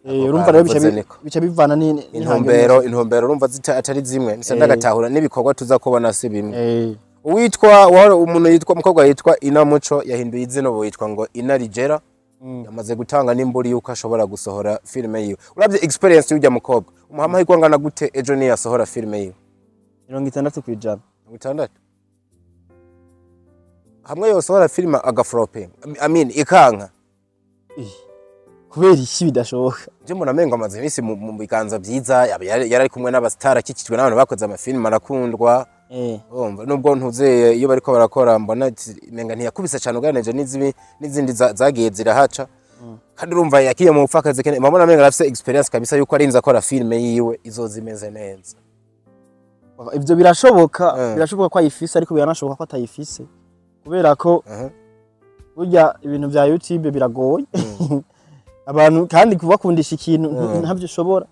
Eh, urumva rero bica Bavuze niko. bica bivana Intumbero urumva atari zimwe nsa ndagatahura n'ibikorwa tuza kubona si bimwe. Eh. Uwitwa wari umuntu yitwa umukobwa yitwa Ina Muco yahinduye izina, ubu yitwa ngo Ina Rigera, yamaze gutanga n'imburi yuko ashobora gusohora filime yiwe. Uravye experience y'ujya mukobwa, umuha amahirwe angana gute ejo niyo yasohora filime yiwe? 60%. 60 hamwe yosohora filime agafloping, I mean ikanka? Eh. Kubera iki bidashoboka? Je mbona amengo amaze iminsi mu biganza byiza, yaba yari ari kumwe n'abasitari, akikijwe n'abantu bakoze amafilime arakundwa. Urumva nubwo ntuzeye iyo bariko barakora, mbona menga ntiyakubise cyane ugereranije n'izindi zagiye zirahaca, kandi urumva yakiye mu bupfakazi kene, mbona amenga arafise experience kabisa yuko arinze akora filime yiwe izoza imeze neza. Ivyo birashoboka. Eh. Birashoboka ko ayifise, ariko biranashoboka ko atayifise, kubera ko Aha. burya ibintu vya YouTube biragoye. Abantu kandi kubakundisha ikintu ntavyo ushobora.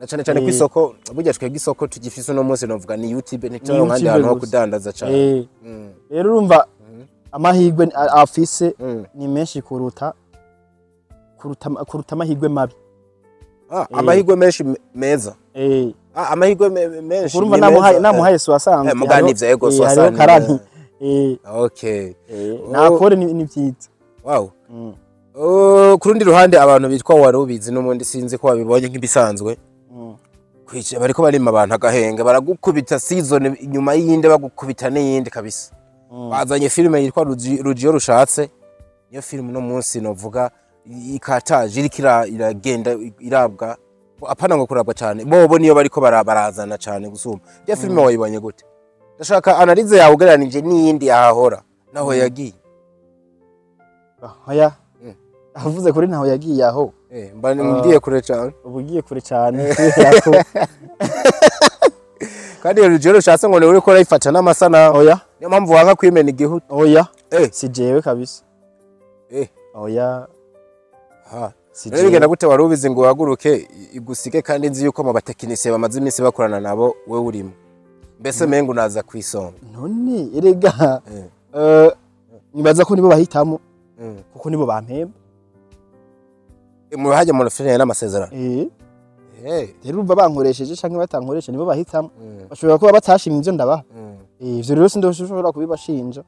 Na cane cane kw'isoko, burya twebwe isoko tugifise uno munsi novuga ni YouTube, ntituronka ahandi YouTube hantu ho gusa. kudandaza cane. Rero urumva amahirwe afise ni menshi kuruta amahirwe mabi. Ah, amahirwe menshi meza. Ah, amahirwe menshi Urumva ni namuhaye meza. namuhaye soixante. Muga nivyo, ego, hariho soixante, 40. Okay. Nakore ni vyiza. Wow. Oh, ku rundi ruhande abantu bitwa Warubizi n'ubundi sinzi ko wabibonye nk'ibisanzwe. Kwica bariko barima abantu agahenge, baragukubita season inyuma y'iyindi, bagukubita n'iyindi kabisa. Bazanye filime yitwa Rugiyo Rushatse, niyo filime uno munsi novuga ikataje, iriko iragenda irabwa, apana ngo kurabwa cyane, bobo niyo bariko barazana cyane gusumba. Iyo filime wayibonye gute? Ndashaka analyse yawe ugereranije n'iyindi yahahora naho yagiye. Oya, avuze kuri ntaho yagiye aho. Mba ngiye kure cyane. Ubu ugiye kure cyane kubera ko Kandi iyo Rugiyo Rushatse ngo ni uriko urayifata n'amasanamu, oya. Niyo mpamvu wanga kwimena igihutu. Oya, si jewe kabisa. Oya. Ha. Si Rero jewe. bigenda gute Wari ubizi ngo uhaguruke igusige, kandi nzi yuko mu batekinisiye bamaze iminsi bakorana nabo wewe urimo, mbese mengo unaza kwisonga? None erega nibaza ko nibo bahitamo kuko nibo bampemba. Mu hajya mu filime n'amasezerano. Rero urumva bankoresheje canke batankoresheje, nibo bahitamo. Bashobora kuba batashimye ivyo ndabaha. Ivyo rero sindoshobora kubibashinja.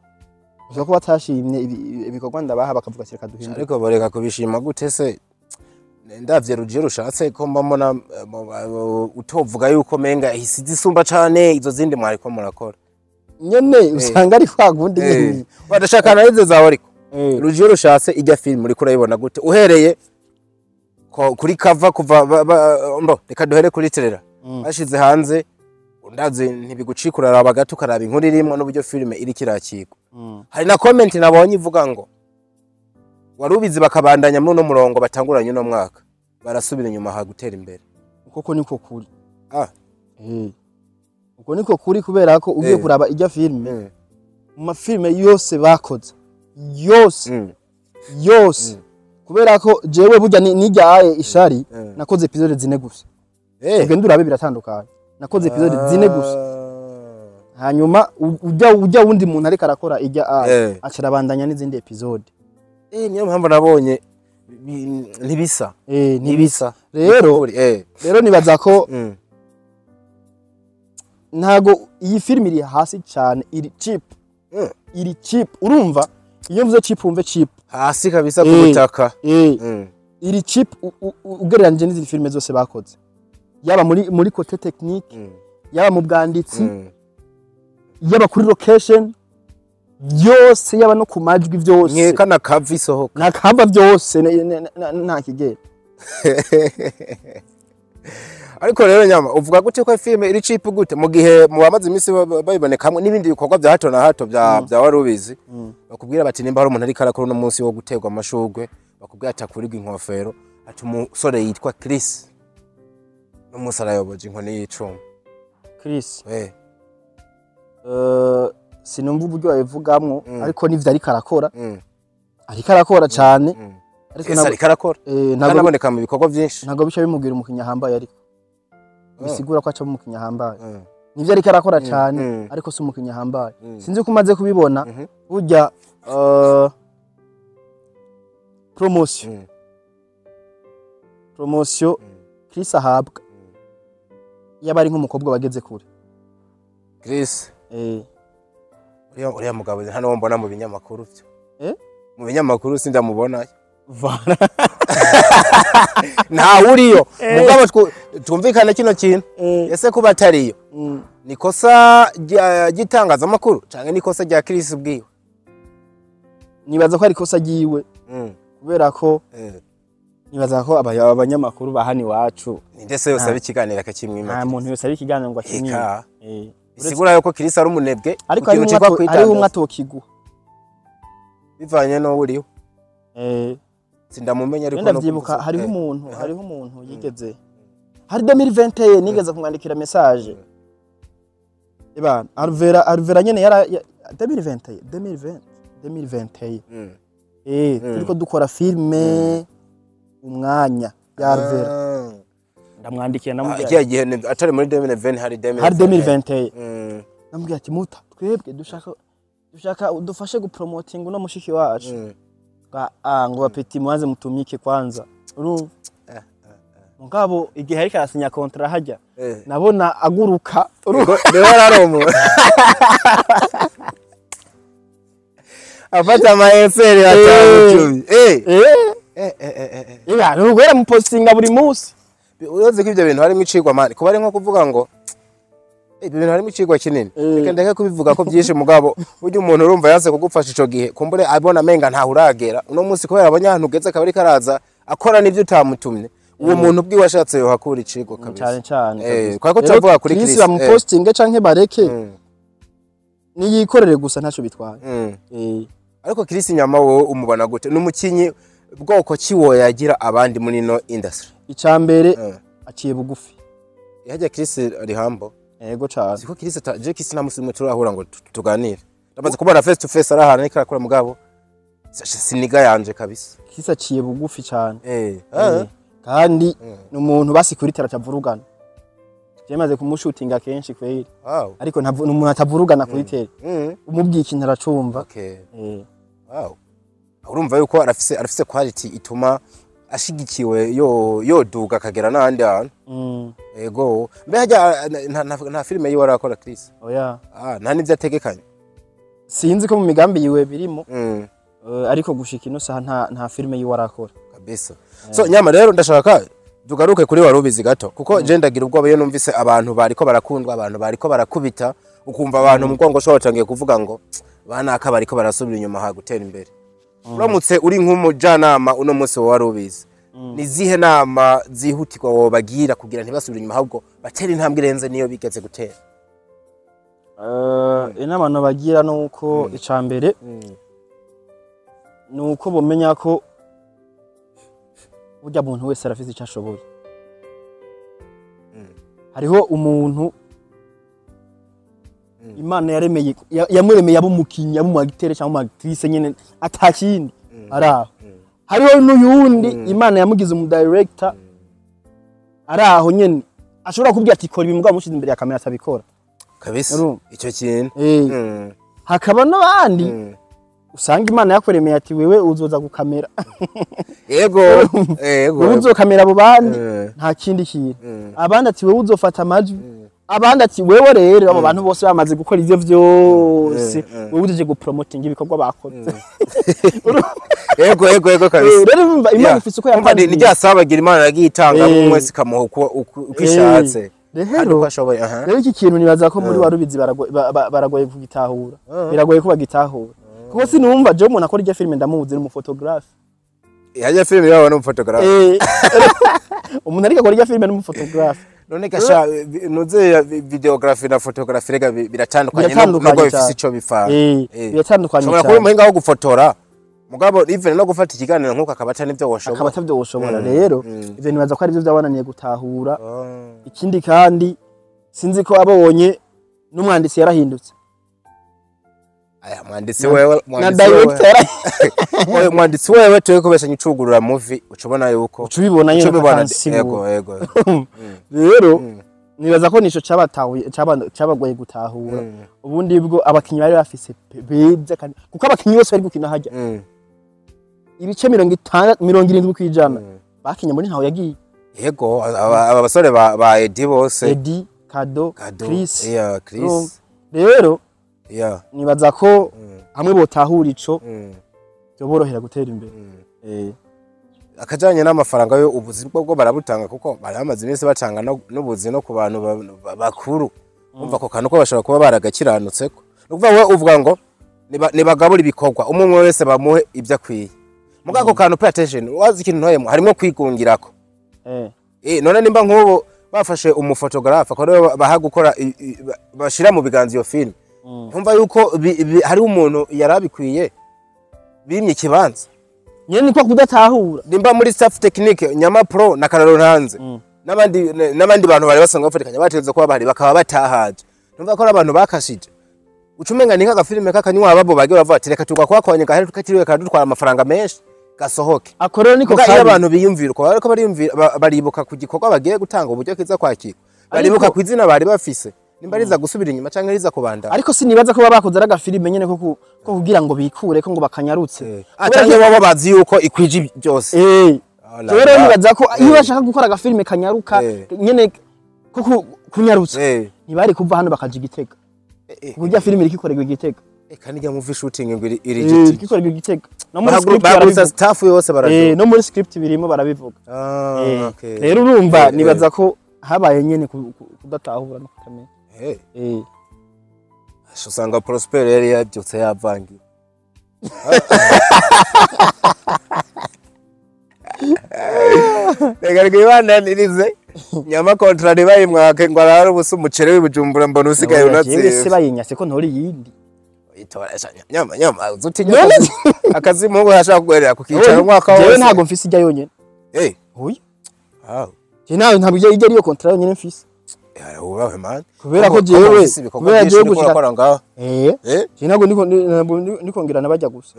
Bashobora kuba batashimye ibikorwa ndabaha, bakavuga ati reka duhindure. Ariko boreka kubishima gute se? Ndavye Rugiyo Rushatse ko mbona utovuga yuko menga ihisi isumba cane izo zindi mwariko murakora. Nyene usanga ari kwa gundi nyene. Badashaka analyse zawe ariko. Rugiyo Rushatse, ijya film uriko urayibona gute uhereye kuri cover kuva mbo reka duhere kuri trailer bashize hanze? Ndazi ntibigucika, uraraba gato ukaraba inkuru irimwo n'uburyo filime iriko irakirwa. Hari na comment nabonye ivuga ngo Warubizi bakabandanya muri uno murongo batanguranye uno mwaka, barasubira inyuma ha gutera imbere. Koko niko kuri. Uko niko kuri, kubera ko ugiye kuraba ijya filime, mu mafilime yose bakoze yose, yose, kubera ko jewe burya nijyaye ishari, nakoze episode 4 gusa. Ugenda urabe biratandukanye, nakoze episode 4 gusa. Hanyuma ujya wundi muntu ariko arakora ijya acarabandanya n'izindi episode. Niyo mpamvu nabonye ntibisa. Ntibisa rero. Rero nibaza ko ntago iyi filime iri hasi cyane, iri cheap. Iri cheap. Urumva iyo mvuze cheap, wumve cheap. Hasi kabisa ku butaka. Iri cheap ugereranije n'izindi filime zose bakoze, yaba muri côté technique, yaba mu bwanditsi, yaba kuri location byose, yaba no ku majwi byose. Nkeka na cover isohoka. Nakamba byose nta kigera. Ariko rero nyama uvuga gute ko filime iri cheap gute, mu gihe mu bamaze iminsi bayibonekamwe n'ibindi bikorwa bya hato na hato bya Warubizi bakubwira bati nimba hari umuntu ariko arakora uno munsi wo guterwa amashurwe, bakubwira ati akurirwa inkofero, ati umusore yitwa Chris n'umunsi arayoboje inkoni y'icuma. Chris, sinumva uburyo babivugamwo, ariko nivyo ariko arakora. Ariko arakora cane. Ariko Chris ariko arakora, ntabwo kanaboneka mu bikorwa byinshi. Ntabwo bica bimubwira umukinnyi ahambaye, ariko bisigura ko aca umukinnyi ahambaye. Nivyo ariko arakora cane, ariko si umukinnyi ahambaye. Sinzi ko umaze kubibona. Burya promotion, promotion Chris ahabwa yaba ari nk'umukobwa wageze kure. Chris, uriya mugabo hano wo mbona mu binyamakuru byo mu binyamakuru sindamubona. Vana. Ntawe uriyo mugabo, twumvikane kino kintu. Ese kuba atariyo ni kosa ry'itangazamakuru canke ni ikosa rya Chris ubwiwe? Nibaza ko ari ikosa ryiwe, kubera ko nibaza ko abanyamakuru ba hano iwacu Ninde se yose ikiganiro akakimwima? Nta muntu yose ari ikiganiro ngo akimwime. Eka. Bisigura yuko Chris ari umunebwe Ariko ku kintu citwa hariho umwe kwidandaza. atokiguha. Bivanye n'uwo uriho, sindamumenya ariko Wenda no ndavyibuka, kuvuza. hariho umuntu, hariho umuntu yigeze hari 2021 nigeze kumwandikira message. Ibana Alvera, Alvera nyene yara 2021, 2020, 2021. Turiko dukora filme. Umwanya ya Alvera. Ndamwandikiye, ndamubwira. Kiya gihe atari muri 2020, hari 2021. Hari 2021. Ndamubwira ati: "Muta, twebwe dushaka udufashe gupromotinga uno mushiki wacu." Ngo bapeti mubanze mutumike kwanza, urumva? Mugabo igihe ariko arasinya contrat hajya, nabona aguruka, urumva? Niwe araromo afata ama eferi 5, 10. Ega nuguhera mupostinga buri munsi. Urazi ko ibyo bintu harimo icigwa, man, kuba ari nko kuvuga ngo ibyo bintu harimo icigwa kinini. Reka ndeke kubivuga ko byinshi, mugabo burya umuntu urumva yanse kugufasha ico gihe, kumbure abona amenga ntaho uragera uno munsi, kubera abonye ahantu ugeze, akaba ariko araza akora n'ivyo utamutumye. Uwo muntu ubwiwe ashatse yohakura icigwa kabisa. Cyane cyane. Kabisa. Kwa ko Rero turavuga kuri Chris, Chris, bamupostinge canke bareke, niyikorere gusa, ntacyo bitwaye. Ariko Chris Nyama, wowe umubona gute? Ni umukinyi bwoko ki woyagira abandi muri ino industry? Icambere, aciye bugufi. Hajya Chris ari humble? Yego cane. Siko Chris je Chris nta musi umwe turahura ngo tuganire. Ndamaze kubona face to face ari ahantu ariko arakora, mugabo siniga yanje kabisa. Chris aciye bugufi cane. Kandi ni umuntu basi kuri tara atavurugana. Je maze kumushutinga kenshi kweri. Ariko ni umuntu atavurugana kuri tele. Umubwiye ikintu aracumva. Wow. Urumva yuko arafise quality ituma ashigikiwe yo yoduga akagera n'ahandi hantu. Ego. Mbe hajya nta filime yiwe arakora Chris? Oya. Ah, nta n'ivyo ategekanya. Sinzi ko mu migambi yiwe birimo. Ariko gushika ino saha nta filime yiwe arakora. Kabisa. So Nyama, rero ndashaka tugaruke kuri Warubizi gato, kuko je ndagira ubwoba iyo numvise abantu bariko barakundwa, abantu bariko barakubita, ukumva abantu mu mugongo ushobora batangiye kuvuga ngo banaka bariko barasubira inyuma ha gutera imbere. Uramutse uri nk'umujanama uno munsi wa Warubizi, ni zihe nama zihutirwa wobagira kugira ntibasubire inyuma, ahubwo batera intambwe irenze niyo bigeze gutera? Inama nobagira nuko icambere nuko bomenya ko burya muntu wese arafise icyo ashoboye. Hariho umuntu Imana yaremeye yamuremeye abo umukinyi, abo umu acteur cyangwa umu actrice nyene, atakindi araho. Hariho n'uyundi Imana yamugize umu director, araho nyene ashobora kubwira ati: "Kora ibi", mugabo amushize imbere ya kamera atabikora. Kabisa. Urumva? Icyo kintu. Hakaba n'abandi usanga Imana yakuremeye ati: "Wewe uzoza gukamera." Yego. Wewe uzokamera abo bandi. Nta kindi kintu. Abandi ati: "Wewe uzofata amajwi." Abandi ati: "Wewe rero", abo bantu bose bamaze gukora ivyo vyose, wewe ujeje gupromotinga ibikorwa bakoze. Yego kabisa. Rero urumva Imana ifise uko Umva, ni yapanze. rya sabagira Imana yagiye itanga, umwe wese ikamuha uko ishatse Rero kandi uko ashoboye, aha. Rero iki kintu nibaza ko muri Warubizi baragoye kugitahura, biragoye ko bagitahura, kuko sinumva je umuntu akora irya filime, ndamuzi, ni umufotographe. Yajya filime yabo n'umufotographe? Umuntu ariko akora irya filime ni umufotographe. None gasha nuze videography na photography rega biratandukanye, Biratandukanye nubwo bifise cyane. ico bifana. Biratandukanye Ushobora kuba cyane. umuhinga wo gufotora, mugabo even no gufata ikiganiro nk'uko akaba atari nivyo Akaba woshobora. atavyo woshobora. Rero ivyo nibaza ko arivyo byabananiye gutahura. Ikindi kandi, sinzi ko abonye n'umwanditsi yarahindutse. Aya mwanditsi wewe Na mwanditsi wewe director Oya, mwanditsi wewe tuwe kubeshanya, ucugurura movie ucubona yuko uca ubibona nyene. Uca ubibona. Akatansigura. Yego. Rero nibaza ko nico cabatahuye cabagoye gutahura. Ubundi bwo abakinyi bari bafise beza kandi, kuko abakinyi bose bari gukina hajya, ibice 60, 70% bakinye muri Ntaho Yagiye. Yego, aba basore ba Edi bose. Edi, Kado, Kado, Chris. Yeah, Chris. Rero nibaza ko hamwe botahura ico, byoborohera gutera imbere. Akajanye n'amafaranga yo, ubuzi bwo barabutanga, kuko bari bamaze iminsi batanga n'ubuzi no ku bantu bakuru. Umva, ako kantu ko bashobora kuba baragakiranutseko. Ni ukuvuga wowe uvuga ngo nibagabura ibikorwa, umwe umwe wese bamuhe ibyo akwiye. Muga ako kantu, pay attention, wazi ikintu ntoyemo harimo kwigungirako. None nimba nk'ubu bafashe umufotographe akaba ariwe baha gukora bashira mu biganza iyo film, ntumva yuko hariho umuntu yari abikwiye bimye ikibanza? Nyene niko kudatahura. Nimba muri staff technique Nyama Pro na Kararo Ntanze n'abandi bantu bari basanzwe bafatikanya bategetse kuba bahari bakaba batahaje, numva ko ari abantu bakashije. Ucumenga ni nk'agafilime k'akanywa babo bagiye bavuga ati: "Reka tugwa kwakwanya gahere tukatiriwe kadutwara amafaranga menshi." Gasohoke. Ako rero niko Muga iyo kabi. abantu biyumvira uko bariko bariyumvira, baribuka ku gikorwa bagiye gutanga uburyo kiza kwakirwa, baribuka ku izina bari bafise, nimba riza gusubira inyuma canke riza kubandana. Ariko sinibaza ko baba bakoze ari agafilime nyene ko kugira ngo bikure ko ngo bakanyarutse. Ah, canke baba bazi yuko ikwije byose. Oh la Jewe rero la. nibaza ko iyo bashaka gukora agafilime kanyaruka nyene ko kunyarutsa, ntibari kuva hano bakaja i Gitega, kurya filime iriko ikorerwa i Gitega. Eka nijya movie shooting ngo iri Iriko giti. ikorerwa i Gitega, no muri script Bahagurutsa barabivuga. Staff yose baraje. No muri script birimo barabivuga. Ah, okay. Rero urumva nibaza ko habaye nyene kudatahura no kutamenya. Usanga Prosper yari yabyutse yavangiye. Reka rwibandanirize nyama contrat bayimwake ngo arare ubusa umuceri w'ibujumbura mbona usigaye Oya, jewe se unatse. bayinyase ko ntori yindi. Itoresha nyama nyama uzutinya None akazi muhungu yashaka kuguherera ku kicaro umwaka Jewe wose. ntago mfise ijya yonyene. Oya. Ah. Je nawe ntabwo ijya ariyo contrat yonyene mfise. Ubawe man. Kubera ko jewe ibikorwa kubera byinshi jewe uriko gushika urakora ngaho. Je ntabwo ndiko ntabwo ndiko ngira nabajya gusa.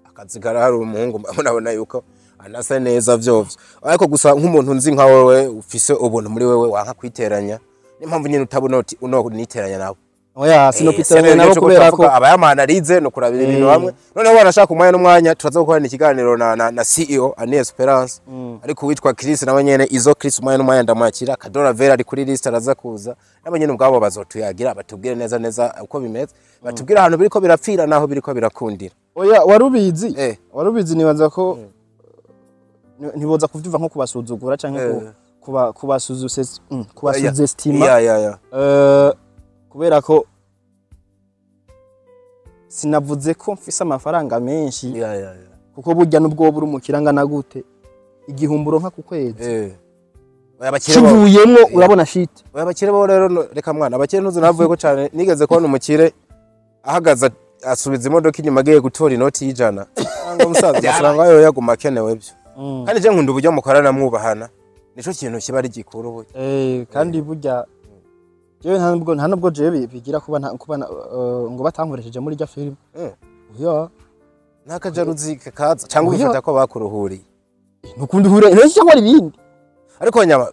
Akazi karahari, umuhungu murabona yuko anasa neza vyovyo, ariko gusa nk'umuntu nzi nka wewe ufise ubuntu muri wewe wanka kwiteranya, niyo mpamvu nyine utabona uti uno niteranya nawe. Oya, sinokwiteranya nabo kubera ko abayamana arize no kurabira ibintu hamwe. Noneho wanashaka umwanya n'umwanya turaza gukorana ikiganiro na CEO Anne Esperance, ariko witwa Chris nawe nyene, izo Chris umwanya n'umwanya ndamwakira. Kadora Vera ari kuri list, araza kuza nabo nyene ubwabo bazotuyagira, batubwire neza neza uko bimeze, batubwire ahantu biriko birapfira naho biriko birakundira. Oya, warubizi. Warubizi, nibaza ko ntiboza kuvyumva nko kubasuzugura canke kuba kubasuzestima. Ya ya ya. Kubera ko sinavuze ko mfise amafaranga menshi, ya ya ya kuko burya nubwo woba uri umukire angana gute, igihumbi uronka ku kwezi Oya, abakire bo kivuyemwo urabona shit. Oya, abakire bo rero reka mwana, abakire ntuzi navuye ko cyane nigeze kubona umukire ahagaze asubiza imodoka inyuma agiye gutora inoti y'ijana. Ngo musaza, amafaranga yo yaguma akenewe byo. Kandi je nkunda uburyo mukorana mwubahana, nico kintu kiba ari gikuru burya. Kandi burya jewe nta nubwo jewe bigira kuba ngo batankoresheje muri rya film. Oya. N'akajaruzi kaza cyangwa Oya. ubifata ko bakuruhuriye. Nukundi hure rero cyangwa ibindi. Ariko nyama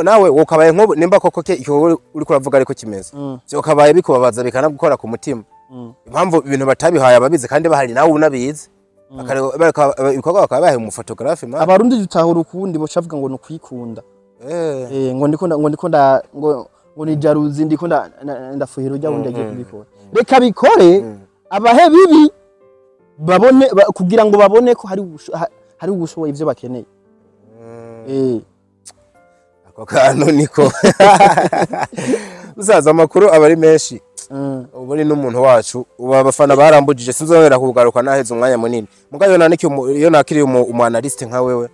nawe ukabaye nk'ubu, nimba koko ke icyo uri kuravuga ariko kimeze, vyo kabaye bikubabaza bikanagukora ku mutima, impamvu ibintu batabihaye ababizi kandi bahari nawe unabizi, ibikorwa bakaba bahaye umufotogarafe man. Abarundi dutahura ukundi, boca bavuga ngo ni ukwikunda. Ngo ndiko ngo ndiko ngo ni jalousie, ndiko ndafuhira ujya wundi agiye kubikora. Reka bikore, abahe bibi babone kugira ngo babone ko hari ubushoboye ivyo bakeneye. Ako kantu niko musaza, amakuru aba ari menshi. Ubu ni n'umuntu wacu ubu, abafana barambujije sinzongera kugaruka naheze umwanya munini. Mugabo iyo nanikiye iyo nakiriye umu analyste nka wewe,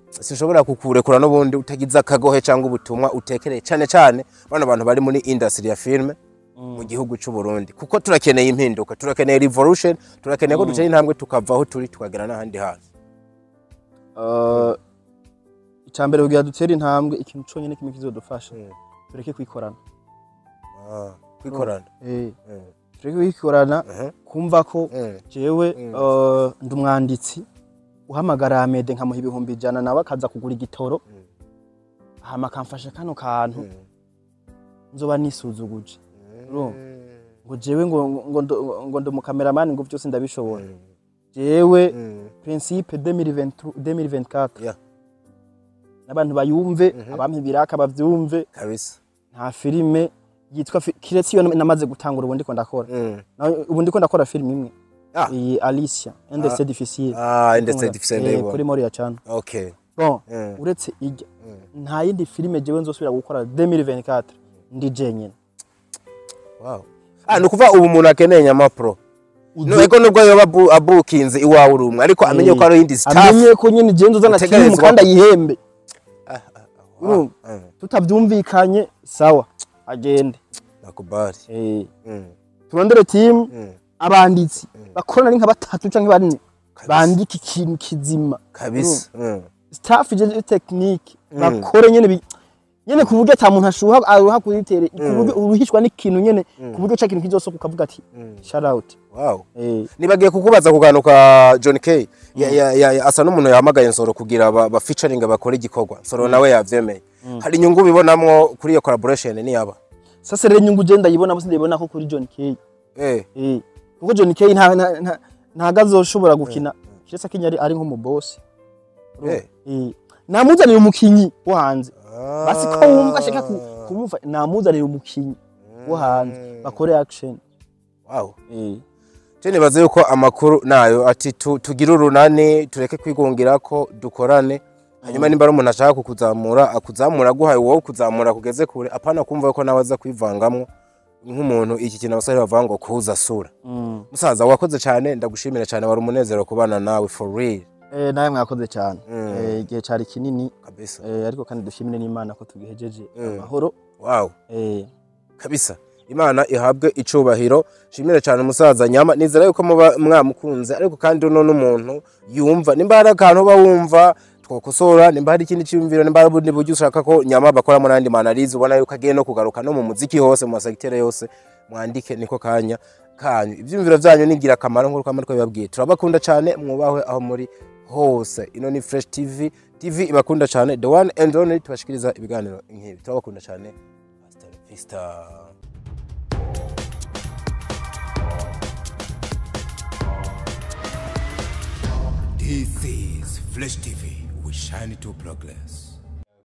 sinshobora kukurekura n'ubundi utagize akagohe cyangwa ubutumwa utekereye cyane cyane bano bantu bari muri industry ya filme mu gihugu cy'u Burundi, kuko turakeneye impinduka, turakeneye revolution, turakeneye ko dutera intambwe tukava aho turi tukagera n'ahandi hantu. Icambere kugira dutere intambwe, ikintu conyene kimwe kizodufasha, tureke kwikorana. Ah, kwikorana. Tureke kwikorana, kumva ko jewe ndi umwanditsi, uhamagara Amede nkamuha 100,000, nawe akaza kugura igitoro, hama akamfasha kano kantu, nzoba nisuzuguje. Urumva? Ngo jewe ngo ndi umukameramani, ngo byose ndabishobora. Jewe principe 2023 2024, n'abantu bayumve, abampa ibiraka bavyumve, nta filime yitwa kiretse iyo namaze gutangura ubu ndiko ndakora. Ubu ndiko ndakora filime imwe, iyi Alicia un destin difficile. Ah, un destin difficile, ndayibona. Kuri Mori ya Chano. Bon, uretse ijya, nta yindi filime jewe nzosubira gukora 2024 ndi jenyine. Wow. Ah, nukuva ubu umuntu akeneye Nyama Pro. No, ego nubwo yoba abukinze iwawe uri umwe, ariko amenye ko ari iyindi staff. Amenye ko nyine jewe nzozana team Utegerezwa kandi ayihembe. Urumva? Tutavyumvikanye, sawa, agende. Nakubali. Turondere team, abanditsi bakorana ari nka batatu canke bane, bandika ikintu kizima. Kabisa. Staff ije technique bakore nyene Nyene ku buryo ata muntu ashuha aruha kuritere, ku buryo uruhishwa n'ikintu nyene, ku buryo ca kintu kizosohoka ukavuga ati shout out. Wow. Eh. Nibagiye kukubaza ku kantu ka John K. Asa n'umuntu yahamagaye Nsoro kugira ba featuring, bakore igikorwa. Nsoro nawe yavyemeye. Hari inyungu bibonamwo kuri iyo collaboration niyaba? Sasa rero inyungu je ndayibona, bose ndayibona ko kuri John K. Eh. Eh, kuko John K ntago azoshobora gukina kiretse akinya ari nk'umu boss. Eh. Eh, namuzanira umukinyi wo hanze basi, ko wumva ashaka kumufa, namuzanira umukinyi wo hanze bakore action. Wow. Eh. Je nibaze yuko amakuru nayo ati tugire urunani, tureke kwigungira ko dukorane, hanyuma nimba ari umuntu ashaka kukuzamura, akuzamura, aguhaye wowe kuzamura kugeze kure, apana kumva ko nawe aza kwivangamwo nk'umuntu. Iki kintu abasore bavuga ngo kuza sura. Musaza, wakoze cyane, ndagushimira cyane, wari umunezero kubana nawe for real. Eh, nawe mwakoze cyane. Eh, igihe cari kinini. Kabisa. Eh, ariko kandi dushimire n'Imana ko tugihejeje amahoro. Wow. Eh. Kabisa, Imana ihabwe icubahiro. Shimire cyane umusaza Nyama, nizera yuko muba mwamukunze, ariko kandi uno n'umuntu yumva nimba hari akantu uba wumva twokosora, nimba hari ikindi cyiyumviro, nimba hari ubundi buryo ushaka ko Nyama bakoramo n'andi ma analyse, ubona yuko agiye no kugaruka no mu muziki hose, mu masegiteri yose, mwandike, niko kanya kanyu. Ibyumviro byanyu ni ingirakamaro nk'uko amatwi bibabwiye. Turabakunda cyane, mwubahwe aho muri hose. Ino ni Fresh TV, TV ibakunda cyane, the one and only tubashikiriza ibiganiro nk'ibi. Turabakunda cyane. Hasta la vista. This is Fresh TV. We shine to progress.